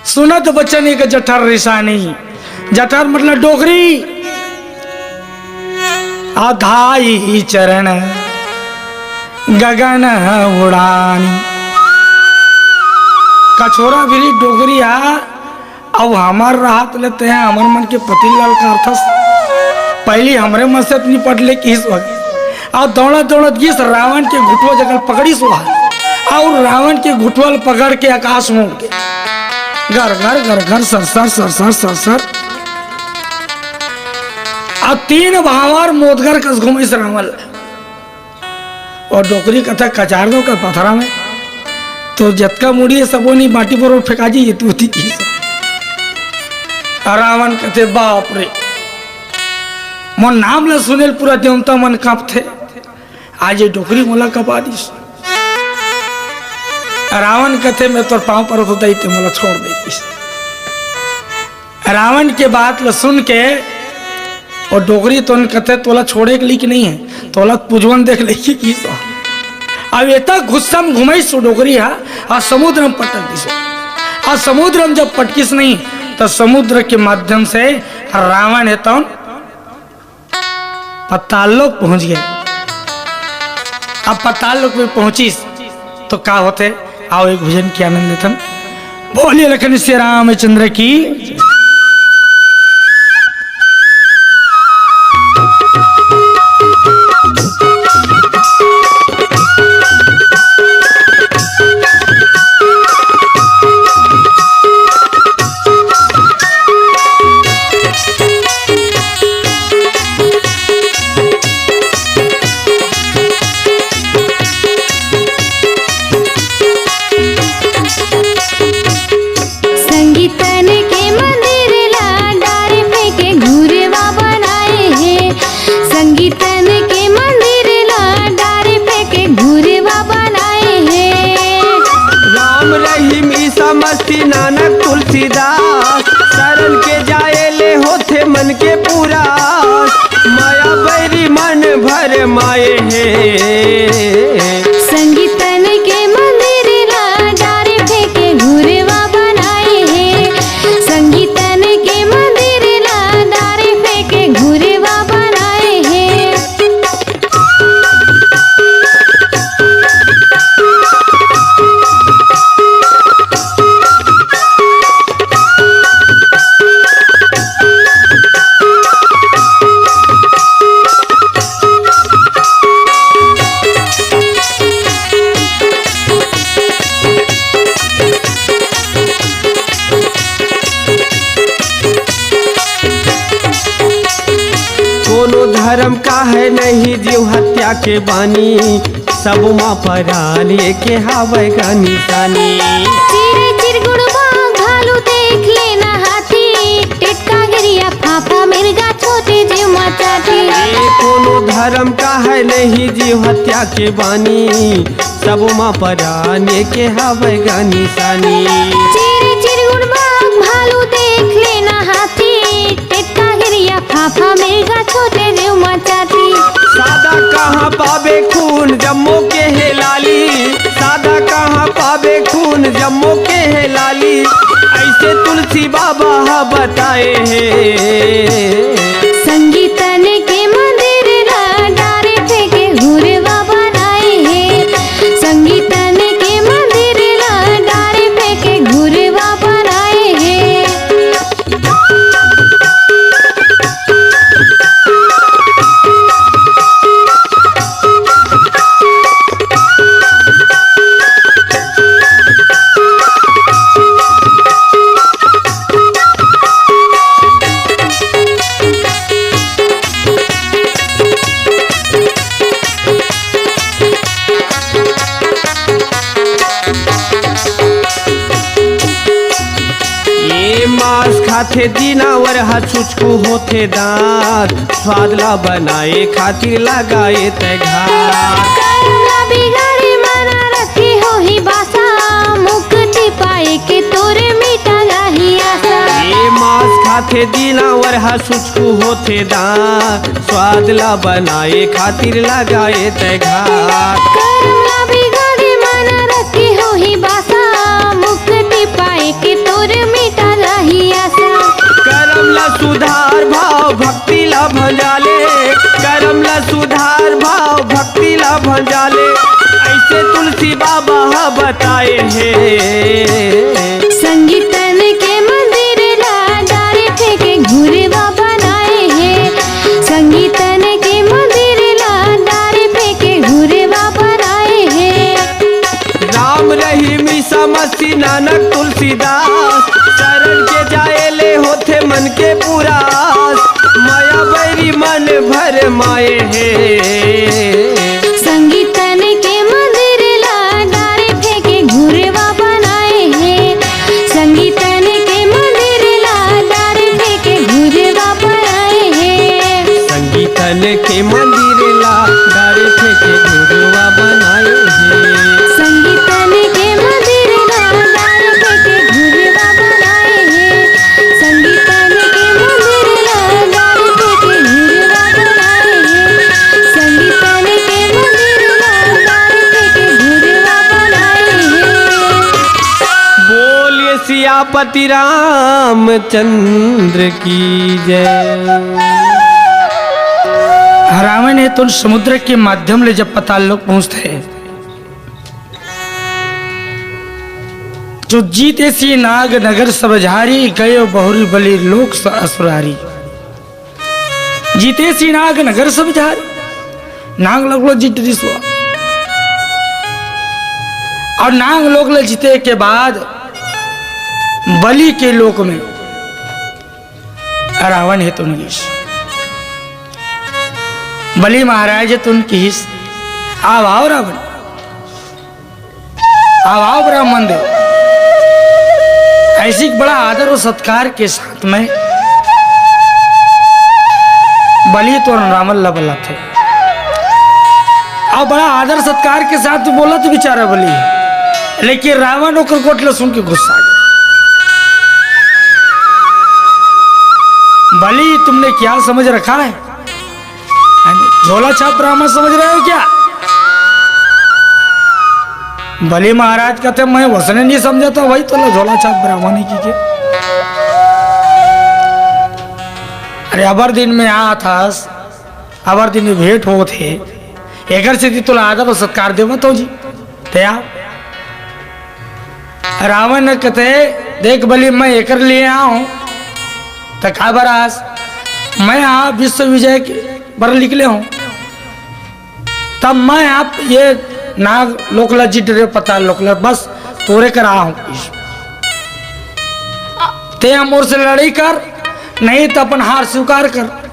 सुनत बचन एक जठर रिसानी, जठर मतलब डोकरी। अधाई चरण गगन उड़ानी। कछोरा भिरी डोकरी हा, अब हमर राहत ले तें हमर मन के पति ल ललकारथस। पहिली हमरे मन से निपट ले किहिस वक्त। अउ दौड़त दौड़त गिस, रावण के घुटवा जगह पकड़िस ओ ह, अउ रावण के घुटवा ल पकड़ के आकाश में उड़ गे। गर गर गर गर, sir sir sir sir sir sir. अउ तीन भांवर मोदगर कस घुमिस रावण ल। अउ डोकरी कथे कचार दो का पथरा में, तो जतका मुड़ी हे सबो नी माटी बरोबर फेंका जी, ये तू थी की। अउ रावण कथे, बाप रे, मोर नाम ल सुने ल पूरा देवता मन कांपथे, आज ये डोकरी मोला कपा दिस। रावण कथे, मैं तोर पांव परत हों दाई, ते मोला छोड़ दे दिस। रावण के बात ल सुन के ओ डोकरी तोन कथे, तोला छोड़े के लइक नहीं हे, तोला पुजवन देख लइक किस। अब एता गुस्सा में घुमाइस ओ डोकरी हा, अउ समुद्र में पटक दिस। अउ समुद्र में जब पटकिस नहीं, तो समुद्र के माध्यम से रावण हे तौन पताल लोक पहुंच गे। अब पताल लोक में पहुंचिस तो का होथे? आओ एक भजन के आनंद लेथन। बोलिए लखन श्री रामचंद्र की। संगीतन के मंदिर ला डारे फेंके घुरवा बनाए हे। संगीतन के मंदिर ला डारे फेंके घुरवा बनाए हे। राम रहीम ईसा मसीह नानक तुलसीदास, शरण के जाए ले होथे मन के पूरा। माया बैरी मन भर माए हे। संगीतन के मंदिर ला डारे फेंके घुरवा बनाए हे। संगीतन के मंदिर ला डारे फेंके घुरवा बनाए हे। कोनो धर्म का है नहीं जीव हत्या के बानी, सब मा परान एके हावय गा निशानी। चिरे चिरगुड़ बाघ भालू देख लेना हाथी, टेटका गिरिया फाफा मिर्गा छोटे जीव मा चाटी। ए कोनो धर्म का है नहीं जीव हत्या के बानी, सब मा परान एके हावय गा निशानी। चिरे चिरगुड़ बाघ भालू देख लेना हाथी, टेटका गिरिया फाफा मिर्गा छोटे जीव मा चाटी। सादा कहाँ पाबे खून जम्मो के हे लाली, सादा कहाँ पाबे खून जम्मो के हे लाली, ऐसे तुलसी बाबा हा बताए हे। संगीतन के मंदिर ला डारे फेंके घुरवा बनाए हे। संगीतन के मंदिर ला डारे फेंके घुरवा बनाए हे। ये मांस खाथे दिनावर ह, सुचकू होथे दांत, स्वाद ला बनाए खातिर लगाए तै घात। करम ला बिगाड़े मना रखे होही बासा, मुक्ति पाए के तोरे मिटा जाही आसा। ये मांस खाथे दिनावर ह, सुचकू होथे दांत, स्वाद ला बनाए खातिर लगाए तै घात। करम ला बिगाड़े मन रखे होही बासा, मुक्ति पाए के तोर मिटा जाही आसा। करम ला सुधार भाव भक्ति ला भंजाले, करम ला सुधार भाव भक्ति ला भंजाले, ऐसे तुलसी बाबा ह बताए हे। संगीतन के मंदिर ला डारे फेंके घुरवा बनाए हे। संगीतन के मंदिर ला डारे काशी नानक तुलसीदास, शरण के जाए ले होथे मन के पूरा आस। माया बैरी मन भरमाए हे। संगीतन के मंदिर ला डारे फेंके घुरवा बनाए हे। संगीतन के मंदिर ला डारे फेंके घुरवा बनाए हे। संगीतन के मंदिर ला डारे फेंके घुरवा बनाए हे। संगीतन के मंदिर ला डारे फेंके घुरवा बनाए हे। संगीतन के मंदिर ला डारे फेंके घुरवा बनाए हे। संगीतन के मंदिर ला डारे फेंके घुरवा बनाए हे। बोलिए सियापति रामचंद्र की जय। रावण हे तो समुद्र के माध्यम ले जब पाताल लोक पहुंचथे, जो जीते सी नाग नगर सब झारी, गयो बहुरी बलि लोक स असुरारी। जीते सी नाग नगर सब झारी, नाग लोक ल जीत दिस। अउ नाग लोक ल जीते के बाद बलि के लोक में रावण हे तुन गिस। बलि महाराज हे तुन किहिस, "आव, आव रावण, आव, आव ब्राह्मण देव।" ऐसी बड़ा आदर अउ सत्कार के साथ में बलि तो रावण ल बलाथे। अउ बड़ा आदर सत्कार के साथ बोलथे बेचारा बलि, लेकिन रावण ओकर गोठ ल सुन के गुस्सा आ गे। बलि, तुमने क्या समझ रखा है? झोला छाप ब्राह्मण समझ रहे हो क्या? बलि महाराज कथे, "मैं वसने नहीं समझा था, वही तोला झोला छाप ब्राह्मण ही की के।" अरे, अबर दिन में आथस, अबर दिन में भेंट होत हे, एकर सेती तोला आदर अउ सत्कार देवत हंव जी। ते आ रावण कथे, "देख बलि, मैं एकर लिए आए हंव, त काबर आस? मैं आप विश्व विजय के बर निकले हंव, तब मैं आप ये नाग लोक ल जीत डरे, पाताल लोक ल, बस तोरे कर आए हंव। ते ह मोर से लड़ाई कर, नहीं त अपन हार स्वीकार कर।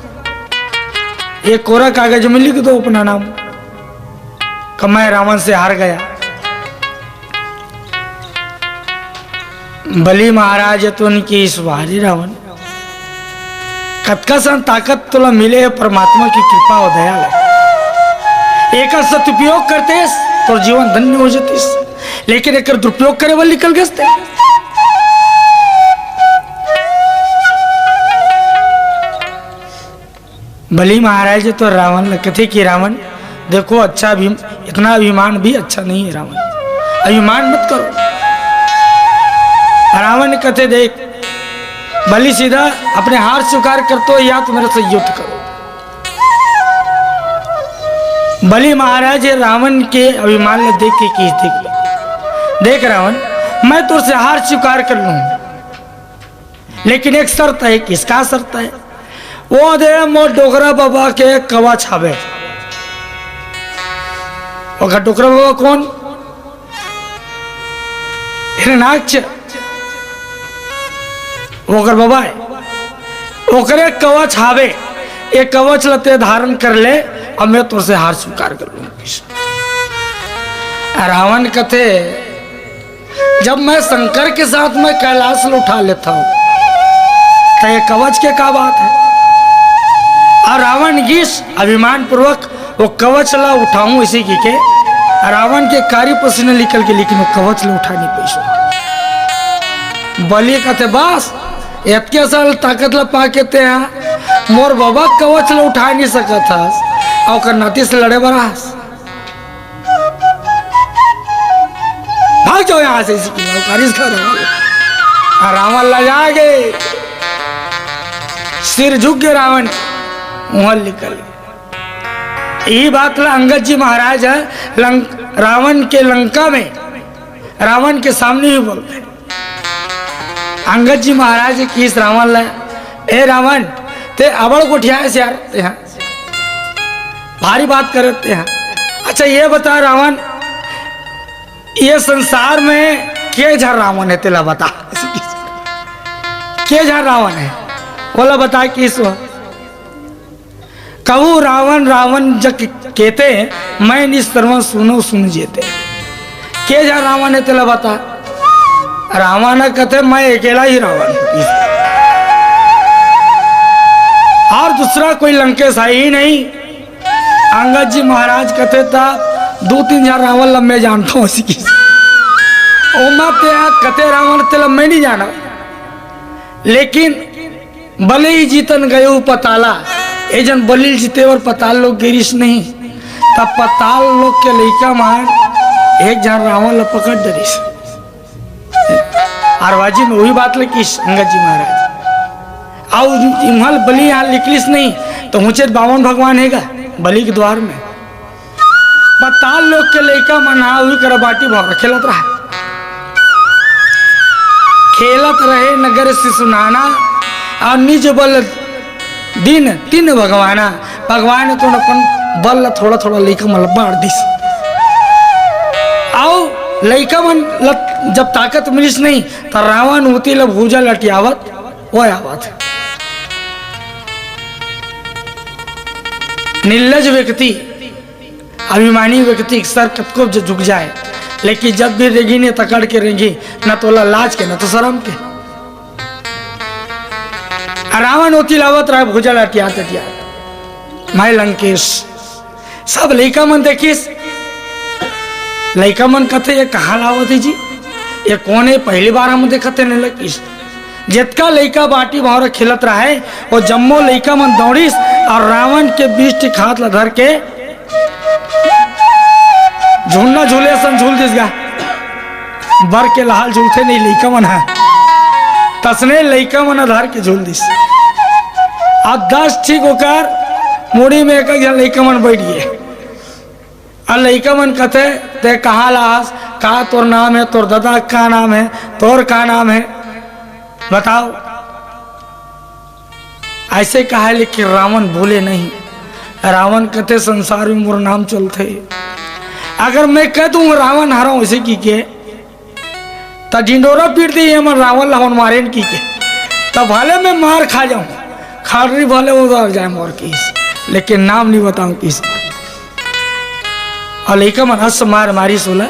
ये कोरा कागज में लिख दो अपना नाम कि मैं रावण से हार गया।" बलि महाराज हे तुन किहिस, "वाह रे रावण, कतका सन ताकत तोला मिले हे परमात्मा की कृपा अउ दया ले। एकर सदुपयोग करतेस, तोर जीवन धन्य हो जतिस, लेकिन एकर दुरुपयोग करे बर निकल गेस ते।" बलि महाराज तो रावण ल कथे कि रावण, देखो, अच्छा अभिम-, इतना अभिमान भी अच्छा नहीं है रावण, अभिमान मत करो। रावण कथे, देख बलि, सीधा अपने हार स्वीकार कर दो या तो मेरे से युद्ध करो। बलि महाराज रावण के अभिमान ल देख के किहिस, देख, देख रावण, मैं तोर से हार स्वीकार कर लूं, लेकिन एक शर्त है। किसका शर्त है? वो दे मोर डोकरा बाबा के कवच हवे। ओकर डोकरा बाबा कोन? हिरणाक्ष। ओकर बाबा हे। ओकरे कवच हवे। ये कवच ल ते धारण कर ले, अब मैं तोर से हार स्वीकार कर लूंगा। रावण कथे, जब मैं शंकर के साथ में कैलाश ल उठा लेता हूँ, तो ये कवच के का बात है? अउ रावण गिस अभिमान पूर्वक वो कवच ला उठाऊं इसी की के, रावण के कारी पसीना निकल के, लेकिन वो कवच ला उठा नहीं पाइस। बलि कथे, बस, एतके साल ताकत ला पाके ते हा मोर बाबा कवच ला उठा नहीं सकत हस, अउ ओकर नाती से लड़े बर आस। भाग जाओ यहाँ से, इसी की नौकरी से करो। अउ रावण लजा गे, सिर झुक गे रावण, वहां निकल गे। यही बात ला अंगद जी महाराज है लंक-, रावण के लंका में, रावण के सामने ही बोलते हैं। अंगद जी महाराज किहिस रावण ला, "ए रावण, ते अबड़ गोठियाएस यार, ते हा भारी बात करत ते हा। अच्छा ये बता रावण, ये संसार में के झन रावण हे तेला बता। के झन रावण हे, ओला बता किस। कहूँ रावण रावण जग केते, मैं निज श्रवण सुनो सुन जेते। के झन रावण हे तेला बता। रावण ह कथे, मैं अकेला ही रावण हूँ। और दूसरा कोई लंकेश है ही नहीं। अंगद जी महाराज कथे, त दू तीन झन रावण ल मैं जानथों, अइसे किस। ओमा ते ह कथे रावण, तेला मैं नहीं जाना। लेकिन बलि जितन गयो पताला, ए झन बलि ल जीते बर पताल लोक गे रिहिस नहीं, त पताल लोक के लइका मन एक झन रावण ल पकड़ डरिस। अरबाजी में उही बात ल किस अंगद जी महाराज। अउ इम्हल बलि यहाँ निकलिस नहीं, त हुचेत बामन भगवान हे गा बलि के द्वार में। पताल लोक के लइका मन हा उही करा बाटी भौंरा खेलत रहे। खेलत रहे नगर सिसुनाना, अउ निज बल दीन तिन भगवाना। भगवान तो अपन बल ला थोड़ा थोड़ा लइका मन ला बांट दिस। अउ लइका मन ला जब ताकत मिलिस नहीं, त रावण ओती ला भुजा लटियावत ओए आवत। निर्लज व्यक्ति, अभिमानी व्यक्ति के सर कतको ज-, झुक जाए, लेकिन जब भी रेंगी ने तकड़ के रेंगी, न तो ओला लाज के, न तो शरम के। आ रावण ओती लावत रहे भुजा लटियात लटियात। मैं लंकेश, सब लइका मन देखिस। लइका मन कथे, "ये कहाँ लावत हे जी? ये कोन हे? पहली बार हम देखत हे," नहीं लगिस। जेतका लइका बाटी भौंरा खेलत रहे, वो जम्मो लइका मन दौड़िस अउ रावण के बीस ठी हाथ ला धर के झुलना झूले असन झूल दिस गा। बर के लाल झूलथे नहीं लइका मन ह, तसने लइका मन ह धर के झूल दिस। अउ दस ठी ओकर मुड़ी में एक एक झन लइका मन बैठ गे। अउ लइका मन कथे, "ते कहाँ ला हस? का तोर नाम हे? तोर ददा का नाम हे? तोर का नाम हे? बताओ।" अइसे कहा, लेकिन रावण बोले नहीं। रावण कथे, "संसार में मोर नाम चलथे। अगर मैं कह दूं रावण हरंव अइसे कहिके, त ढिंढोरा पीट दिही, हमन रावण ला हमन मारेन कहिके। त भले मैं मार खा जाऊं, खड़री भले उधर जाए मोर किस, लेकिन नाम नहीं बताऊं किस।" अउ लइका मन अस मार मारिस ओला।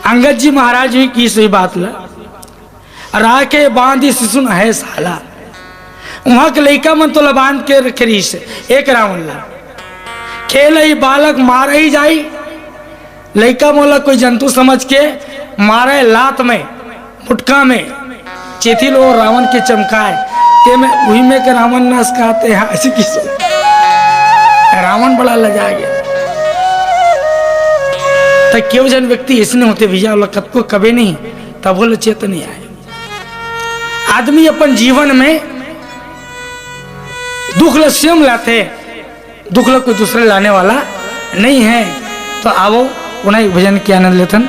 अंगद जी महाराज भी किस वही बात ला। राखे बांधी सिसुन अहे साला। उहाँ के लइका मन तोला बांध के रखे रहिस, एक रावण ला। खेलही बालक मारही जाई, लइका मन ला कोई जंतु समझ के मारे लात में, मुटका में, चेथी लो रावण के चमकाए, ते में उही में के रावण नाश कहते हैं, अइसे किस। रावण बड़ा लजा गया। त केव झन व्यक्ति अइसने होथे भैया, ओला कतको कबे नहीं, तब ओला चेत नहीं आए। आदमी अपन जीवन में दुख ल स्वयं लाथे, दुख ल कोई दूसरे लाने वाला नहीं है। तो आवो, उन्हें भजन के आनंद लेथन।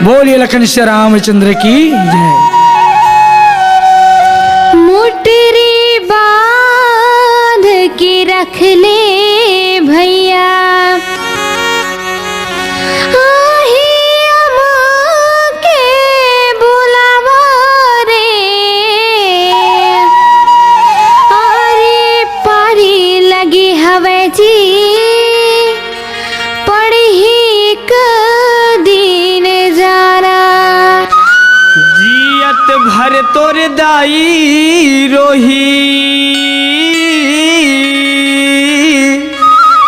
बोलिए लखन श्री रामचंद्र की जय। मुटरी बांध के रख ले भैया, आही अमा के बुलावा रे। अरे पारी लगे हवै जी, पड़ही एक दिन जाना। जियत भर तोर दाई रोही,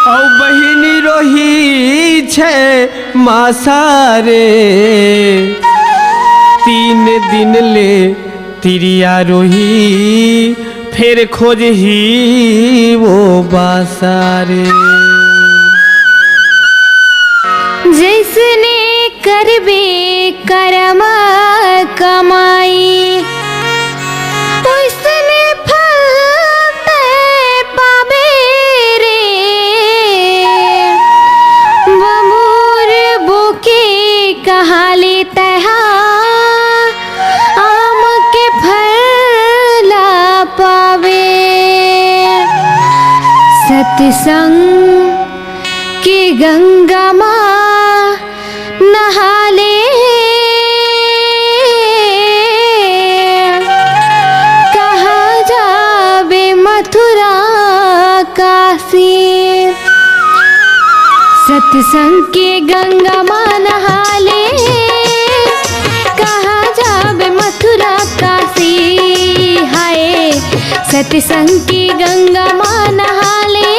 अउ बहिनी रोही छै मासा रे। तीन दिन ले तिरिया रोही, फेर खोजही वो बासा रे। जैसने करबे करम कमाई, ओइसने फल तै पाबे रे। बमुर बोके कहाली तैहा, आम के फल ला पावे। सत्संग के गंगा मा नहा ले। सत्संग के गंगा मा नहाले, कहाँ जाबे मथुरा काशी। हाय, सत्संग के गंगा मा नहाले,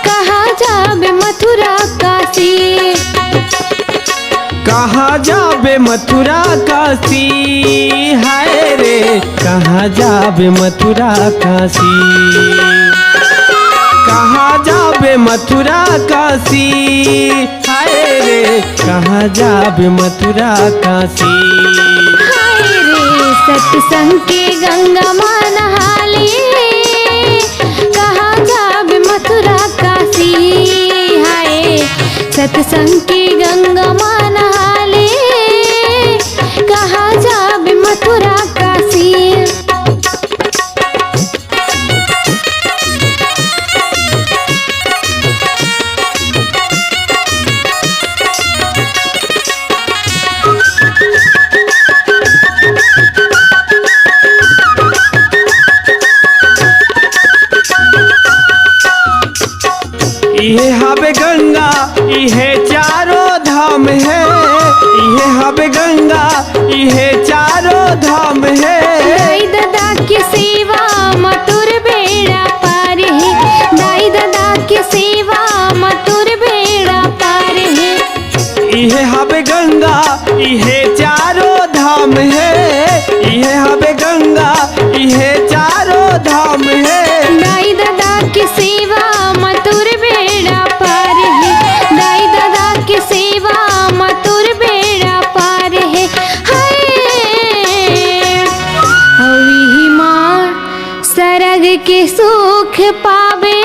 कहाँ जाबे मथुरा काशी। कहाँ जाबे मथुरा काशी, हाय रे, कहाँ जाबे मथुरा काशी। कहाँ जाबे मथुरा काशी, हाय रे, कहाँ जाबे मथुरा काशी। हाय रे, सत्संग के गंगा मा नहाले, कहाँ जाबे मथुरा काशी। हाय, सत्संग के गंगा मा नहाले, कहाँ जाबे मथुरा काशी। इहे हवे गंगा, इहे चारों धाम हे। इहे हवे गंगा, इहे चारों धाम हे। दाई ददा के सेवा म तोर बेड़ा पार हे, दाई ददा के सेवा म तोर बेड़ा पार हे। इहे हवे गंगा, इहे चारों धाम हे। इहे हवे गंगा, इहे चारों धाम हे। दाई ददा के सेवा म तोर बेड़ा पार हे, दाई ददा के सेवा म तोर बेड़ा पार हे। हाय, अउ इही मा सरग के सुख पाबे।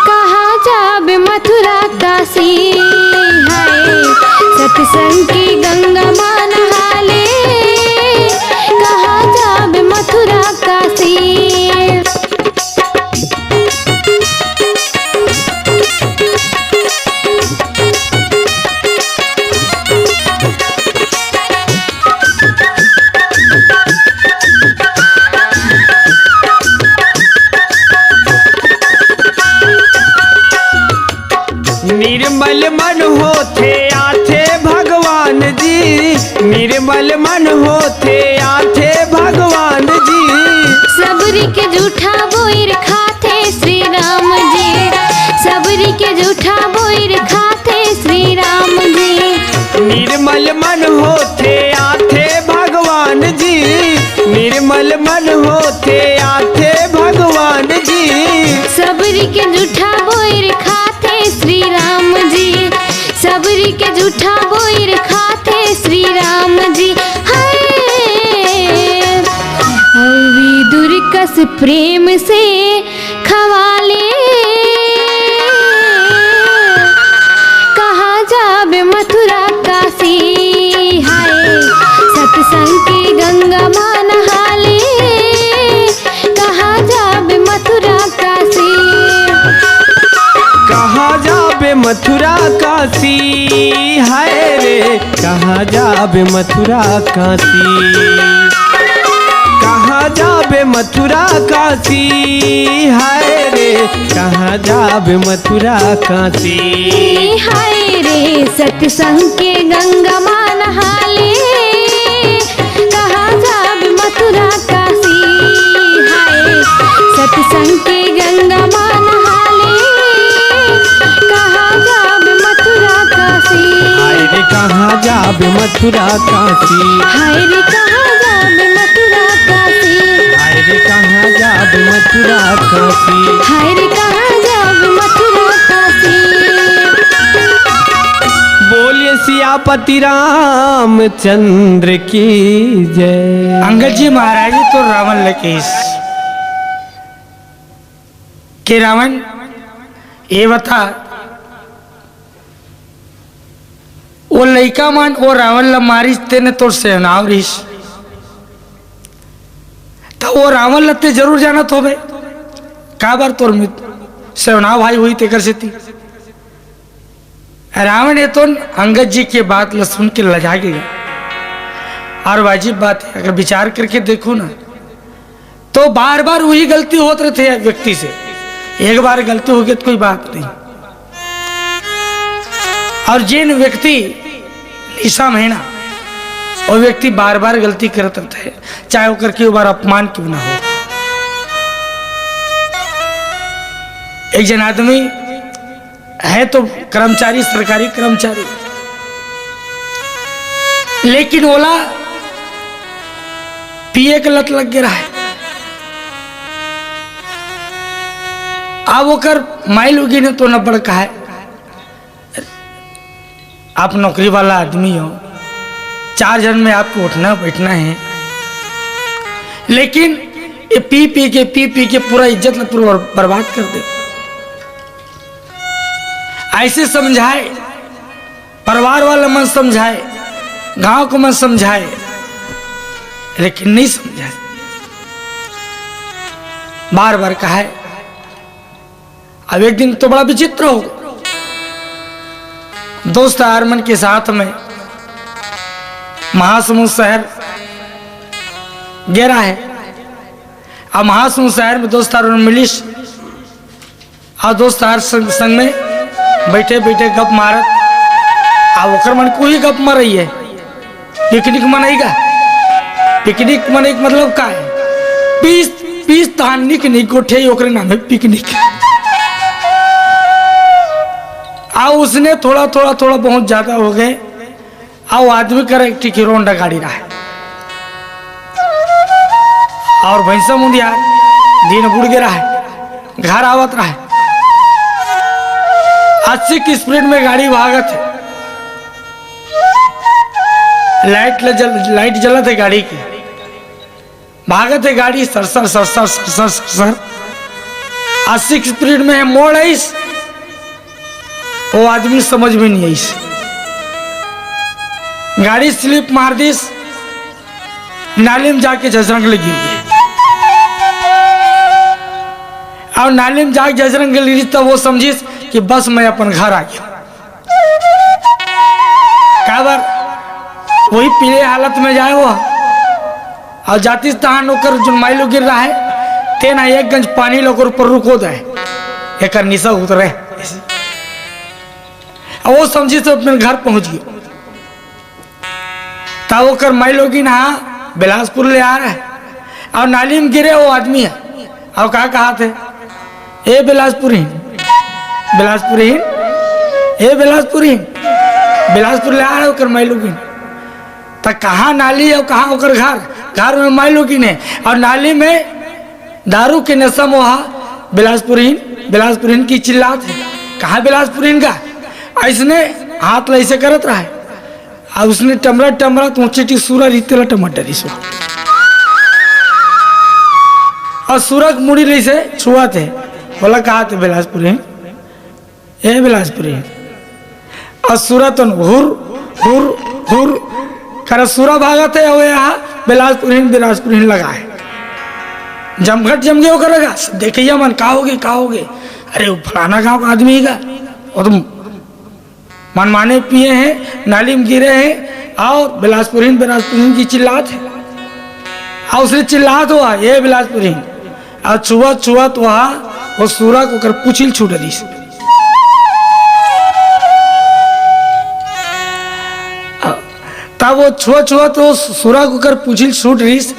कहाँ जाबे मथुरा काशी। हाय, सत्संग के गंगा मा नहाले, कहाँ जाबे मथुरा काशी। निर्मल मन होथे आथे भगवान जी, निर्मल मन होथे आथे भगवान जी। सबरी के जूठा बोइर खाथे श्री राम जी, सबरी के जूठा बोइर खाथे श्री राम जी। निर्मल मन होथे आथे भगवान जी, निर्मल मन होथे आथे भगवान जी। सबरी के जूठा बोइर खाथे श्री राम जी, सबरी के जूठा बोइर खाथे श्री राम जी। हाय, अउ विदुर कस प्रेम से खवाले। कहाँ जाबे मथुरा काशी। हाय, सत्संग के गंगा मा नहाले, कहाँ जाबे मथुरा काशी। कहाँ जाबे मथुरा काशी, हाय रे, कहाँ जाबे मथुरा काशी। कहाँ जाबे मथुरा काशी, हाय रे, कहाँ जाबे मथुरा काशी। हाय रे, सत्संग के गंगा मा नहाले, कहाँ जाबे मथुरा काशी। हाय, सत्संग के गंगा मा नहाले, कहाँ जाबे मथुरा काशी। हाय रे, कहाँ जाबे मथुरा काशी। हाय रे, कहाँ जाबे मथुरा काशी। हाय रे, कहाँ जाबे मथुरा काशी। हाय रे, कहाँ जाबे मथुरा काशी। बोलिए सियापति रामचंद्र की जय। अंगद जी महाराज जी तो रावण ल कहिस के रावण, ये बता, वो लइका मन वो रावण ल मारिस, तेने तोर सेवनाव रहिस, त वो रावण ल ते जरूर जानत होबे, काबर तोर मित्र सेवनाव भाई होही तेकर सेती। रावण ये तो अंगद जी के बात ल सुन के लजा गे। और वाजिब बात है, अगर विचार करके देखो ना, तो बार बार वही गलती होत रहिथे व्यक्ति से। एक बार गलती होगे तो कोई बात नहीं। और जेन व्यक्ति निशा में हे ना, वो व्यक्ति बार बार गलती करत रहिथे, चाहे ओकर कई बार अपमान क्यों ना हो। एक जन आदमी हे तो कर्मचारी, सरकारी कर्मचारी, लेकिन ओला पिए के लत लग गे रहिस। अब ओकर माईलोगिन हे तो न बड़ कहे, "आप नौकरी वाला आदमी हो, चार जन में आपको उठना बैठना हे, लेकिन ये पी पी के, पी पी के पूरा इज्जत ला पूरा बर्बाद कर दे।" अइसे समझाए, परिवार वाला मन समझाए, गांव के मन समझाए, लेकिन नहीं समझाए। बार बार कहे। अब एक दिन तो बड़ा विचित्र हो, दोस्त यार मन के साथ में महासमुंद शहर गे रहिस। अब महासमुंद शहर में दोस्त यार मन मिलिस, अउ दोस्त यार संग, संग में बइठे बइठे गप मारत। अब ओकर मन कोई गप मारई हे, पिकनिक मनई गा। पिकनिक मनई के मतलब का हे? पीस, पीस तहान निक निक गोठे, ओकरे नाम हे पिकनिक। अउ उसने थोड़ा थोड़ा थोड़ा बहुत ज्यादा हो गे। अउ आदमी कर एक ठी Hero Honda गाड़ी रहिस। अउ भैंसा मुंदिया दिन बुड़ गे रहिस, घर आवत रहिस। अस्सी की स्पीड में गाड़ी भागत हे, लाइट ल जल, लाइट जलत हे गाड़ी के। भागत हे गाड़ी सरसर, सरसर, सरसर, सरसर। अस्सी की स्पीड में हे, मोड़ आइस, वो आदमी समझ में नहीं आइस। गाड़ी स्लिप मार दिस, नाली में जाके जजरंग ले गिर गे। अउ नाली में जाके जजरंग ले गिरिस, तब वो समझिस कि बस मैं अपन घर आ गेंव। काबर वही पीले हालत में जाए वो, अउ जातिस तहान ओकर जोन माईलोगिन रहिस, तेन ह एक गंज पानी ल ओकर ऊपर रुको दे, एकर निशा उतरे। अउ वो समझिस तो अपन घर पहुंच गे। तब ओकर माईलोगिन ह बिलासपुर ले आए रहिस, अउ नाली में गिरे वो आदमी ह, अउ का कहत हे, "ए बिलासपुरिन, बिलासपुरिन, ए बिलासपुरिन।" बिलासपुर ले आए रहिस ओकर माईलोगिन। त कहाँ नाली अउ कहाँ ओकर घर? घर में माईलोगिन हे अउ नाली में दारू के नशा में वो बिलासपुरिन, बिलासपुरिन कहि चिल्लात हे। कहाँ बिलासपुरिन गा? अइसने हाथ ल अइसे करत रहिस। अब उसने टमरा टमरा तो ऊंची टी सूरा रीते ला टमाटर ही सूरा। अउ सूरा के मुड़ी ले अइसे छुआत हे। बोला, "कहाँ थे बिलासपुरिन? ए बिलासपुरिन।" अउ सूरा तो हुर, हुर, हुर, कर सूरा भागत हे, अउ यहाँ बिलासपुरिन, बिलासपुरिन लगाए। जमघट जम गे ओकर लगा, देखइया मन, "का होगे, का होगे?" "अरे, वो फलाना गांव का आदमी हे गा, वो तो मनमाने पिए हे, नाली में गिरे हे अउ बिलासपुरिन, बिलासपुरिन कहि चिल्लात हे।" अउ उसने चिल्लात हुआ, "ए बिलासपुरिन।" अउ छुआत छुआत वो, वो सूरा के ओकर पूछी ल छू डरिस। तब वो छुआत छुआत वो सूरा के ओकर पूछी ल छू डरिस,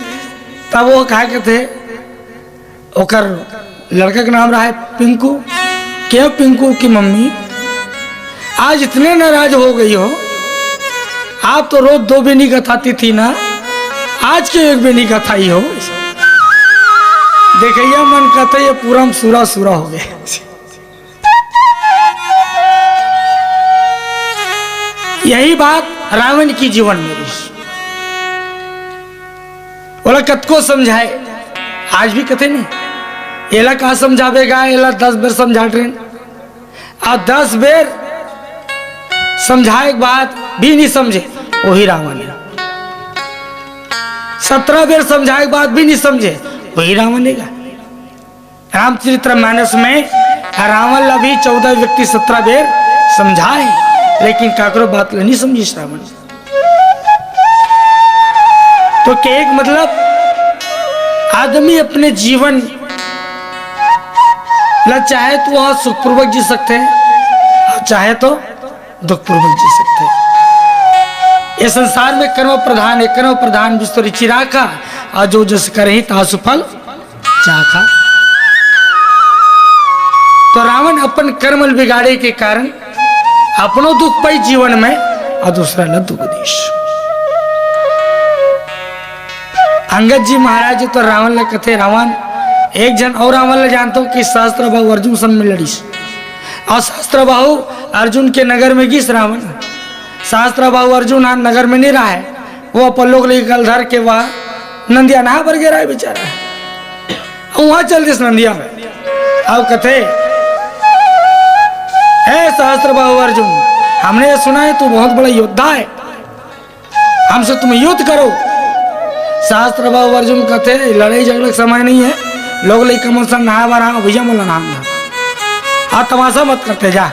तब वो का कहथे, ओकर लड़का के नाम रहिस पिंकू। "क्यों पिंकू की मम्मी, आज इतने नाराज हो गई हो? आप तो रोज दो बेनी गथाती थी ना, आज क्यों एक बेनी गथाई हो?" देखइया मन कहथे, "ये पूरा में सूरा सूरा हो गे।" यही बात रावण की जीवन में रहिस। ओला कतको समझाए, आज भी कथे नहीं, "एला का समझाबे गा, एला दस बेर समझा डरेन।" अउ दस बेर समझाए के बाद भी नहीं समझे, वही रावण हे। सत्रह बेर समझाए के बाद भी नहीं समझे, वही रावण हे गा। रामचरित्र मानस में रावण ला भी चौदह व्यक्ति सत्रह बेर समझाए, लेकिन काकरो बात ला नहीं समझिस रावण। तो कहे के मतलब, आदमी अपने जीवन ला चाहे तो वह सुखपूर्वक जी सकथे, अउ चाहे तो दुखपूर्वक जी सकथे। ये संसार में कर्म प्रधान हे, कर्म प्रधान विश्व रुचि राखा, अउ जो जस करही तासु फल चाखा। तो रावण अपन कर्म ल बिगाड़े के कारण अपनो दुख पाइस जीवन में, अउ दूसरा ला दुख दीस। अंगद जी महाराज तो रावण ला कथे, रावण, एक झन अउ रावण ला जानथों कि सहस्त्र बाहु अर्जुन संग में लड़ीस। अउ सहस्त्र बाहु अर्जुन के नगर में गीस रावण। सहस्त्र बाहु अर्जुन ह नगर में नइ रहय, वो अपन लोग लइका ल धर के वह नंदिया नहा बर गे रहय बेचारा। अउ वहाँ चल दिस नंदिया में। अउ कथे, "हे सहस्त्र बाहु अर्जुन, हमने ये सुना है तू बहुत बड़ा योद्धा है, हमसे तुम युद्ध करो।" सहस्त्र बाहु अर्जुन कथे, "लड़ाई झगड़ा के समय नहीं है, लोग लइका मन संग नहाय बर आव, भैया मन ला नहान दे। अउ तमाशा मत करते जा।"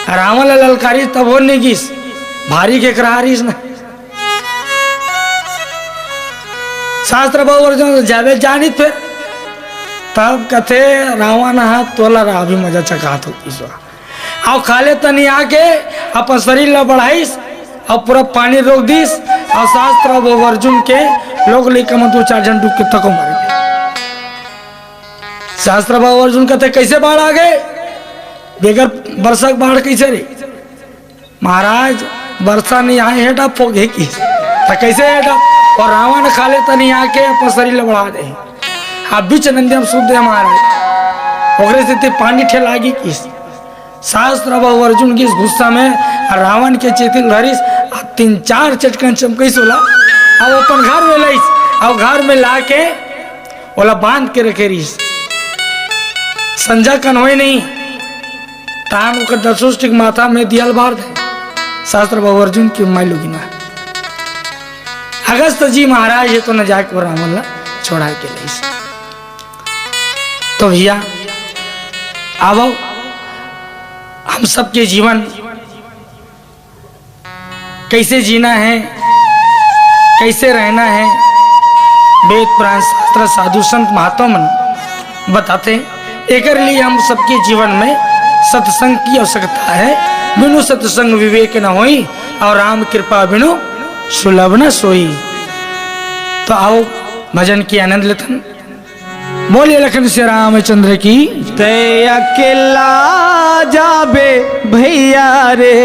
रावण ला ललकारिस तब वो नइ गीस, भारी के करारिस ना। सहस्त्र बाहु अर्जुन जाबे जानिस फेर। तब कथे रावण ह तोला रा अभी मजा चखात हों कहिस। अउ खाले तनी आके अपन शरीर ला बढ़ाइस अउ पूरा पानी रोक दीस अउ सहस्त्र बाहु अर्जुन के लोग लइका मन दू चार झन डूब के तको मर गे। सहस्त्र बाहु अर्जुन कथे, "कइसे बाढ़ आ गे? बेगर बरसा के बाढ़ कइसे रे?" "महाराज, बरसा नइ आय, हेटा फोक हे कहिस।" "त कइसे हेटा?" "अउ रावण खाले तनी आके अपन शरीर ला बढ़ा दे, अउ बीच नंदिया में सूत दे महाराज, ओकरे सेती पानी ठेला गे कहिस।" सहस्त्र बाहु अर्जुन गीस गुस्सा में, अउ रावण के चेती ल धरिस, अउ तीन चार चटकन चमकइस ओला, अउ अपन घर में लइस, अउ घर में लाके ओला बांध के रखे रहिस। संझा कन होय नहीं, तान ओकर दसों टिक माथा में दिया ल बार दे। सहस्त्र बाहु अर्जुन के माई लोगिन ह। अगस्त जी महाराज हे तो न जाके वो रावण ला छोड़ा के लइस। तो भैया, आवो, हम सबके जीवन कइसे जीना हे, कइसे रहना हे, वेद पुराण शास्त्र साधु संत महात्मा मन बताथे। एकर लिए हम सबके जीवन में सत्संग की आवश्यकता हे। बिनु सत्संग विवेक न होई, अउ राम कृपा बिनु सुलभ न सोई। तो आवो, भजन के आनंद लेथन। बोलिए लखन सिया रामचंद्र की। तैं अकेला जाबे भैया रे,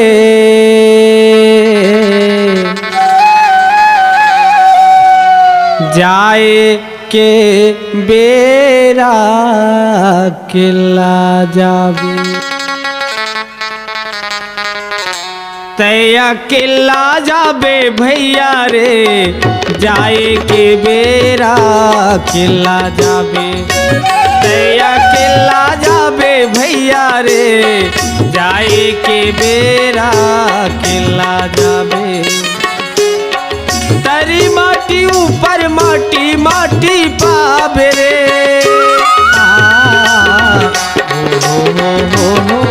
जाए के बेरा अकेला जाबे। तैं अकेला जाबे भैया रे, जाए के बेरा अकेला जाबे। तैं अकेला जाबे भैया रे, जाए के बेरा अकेला जाबे। तरी माटी ऊपर माटी, माटी पाबे रे। आ, हो, हो, हो।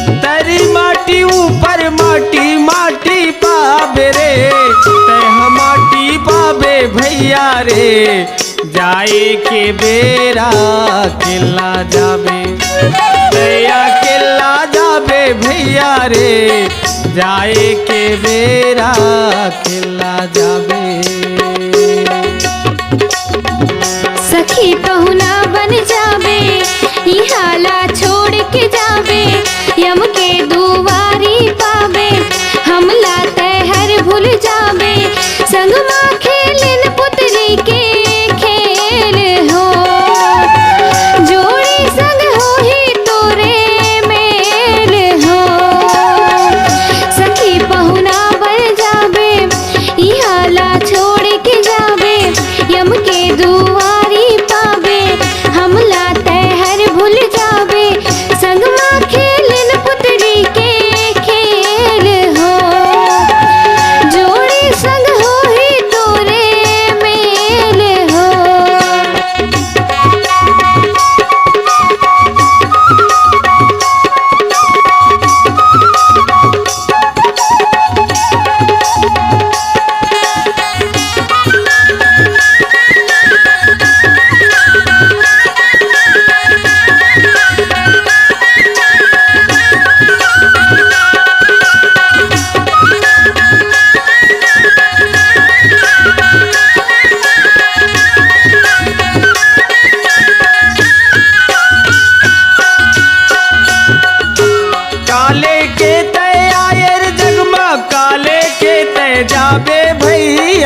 तरी माटी ऊपर माटी, माटी पाबे रे। तैं ह माटी पाबे भैया रे, जाए के बेरा अकेला जाबे। तैं अकेला जाबे भैया रे, जाए के बेरा अकेला जाबे। सखी पहुना बन जाबे, इहाँ ला छोड़ के जाबे, यम के दुवारी पाबे, हमला तैं हर भूल जाबे, संग मा खेलिन पुतरी के खेल हो, जोड़ी संग होही तोरे मेल हो। सखी पहुना बन जाबे, इहाँ ला छोड़ के जाबे, यम के दुवारी पाबे, हमला तैं हर भूल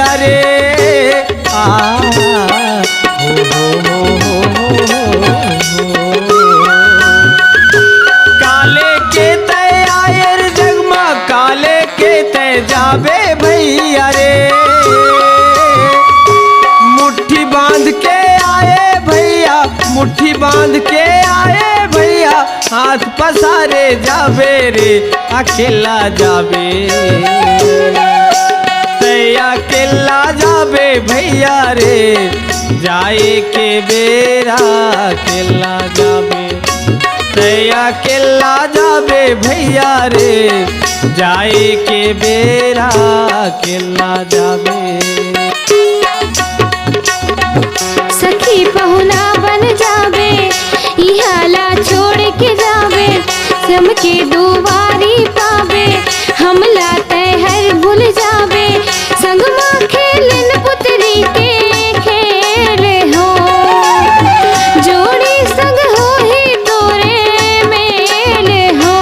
अरे, आ, हो, हो, हो। काले के तय आए रे जग मा, काले के तय जाबे भैया रे। मुट्ठी बांध के आए भैया, मुट्ठी बांध के आए भैया, हाथ पसारे जाबे रे, अकेला जाबे। तय अकेला जाबे भैया रे, जाए के बेरा अकेला जाबे। तय अकेला जाबे भैया रे, जाए के बेरा अकेला जाबे। सखी पहुना बन जाबे, इहाँ ला छोड़ के जाबे, सम के दुवारी पाबे, हमला तैहर भूल जाबे, संग मा खेलन पुतरी के खेल हो, जोड़ी संग होही तोरे मेल हो।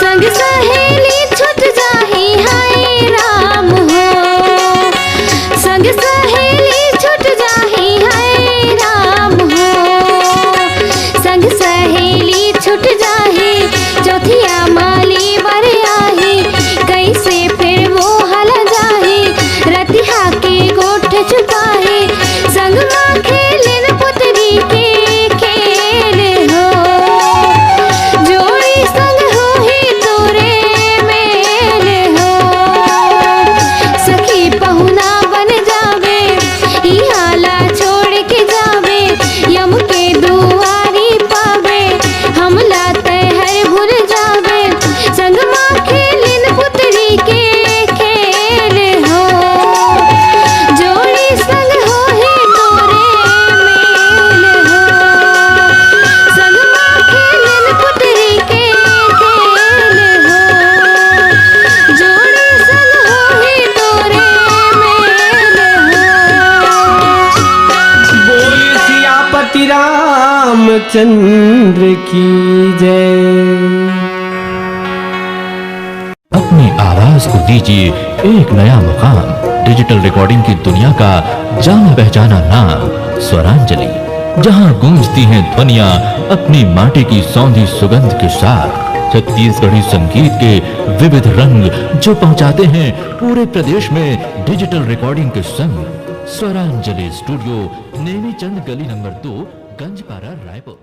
संग सहेली छूट जाही, हाय राम हो। संग सहेली छूट जाही, हाय राम हो। संग सहेली छूट जाही, चौथिया माली बर आही। कैसे फिर वो हला जाही, रतिहा के गोठ छुपाही। संग मा खेलिन पुतरी के खेल हो, जोड़ी संग होही तोरे मेल हो। सखी पहुना बन जाबे, इहाँ ला छोड़ के जाबे, यम के दुवारी पाबे, हमला तैहर भूल जाबे। संग मा खेलिन पुतरी के खेल हो, जोड़ी संग होही तोरे मेल हो। संग मा खेलिन पुतरी के खेल हो, जोड़ी संग होही तोरे मेल हो। बोली सियापति रामचंद्र की जय। अपनी आवाज को दीजिए एक नया मुकाम। डिजिटल रिकॉर्डिंग की दुनिया का जाना पहचाना नाम स्वरांजलि, जहां गूंजती हैं ध्वनियां अपनी माटी की सौंधी सुगंध के साथ। छत्तीसगढ़ी संगीत के विविध रंग जो पहुंचाते हैं पूरे प्रदेश में डिजिटल रिकॉर्डिंग के संग। स्वरांजलि स्टूडियो, नेमीचंद गली नंबर दो, गंजपारा, रायपुर।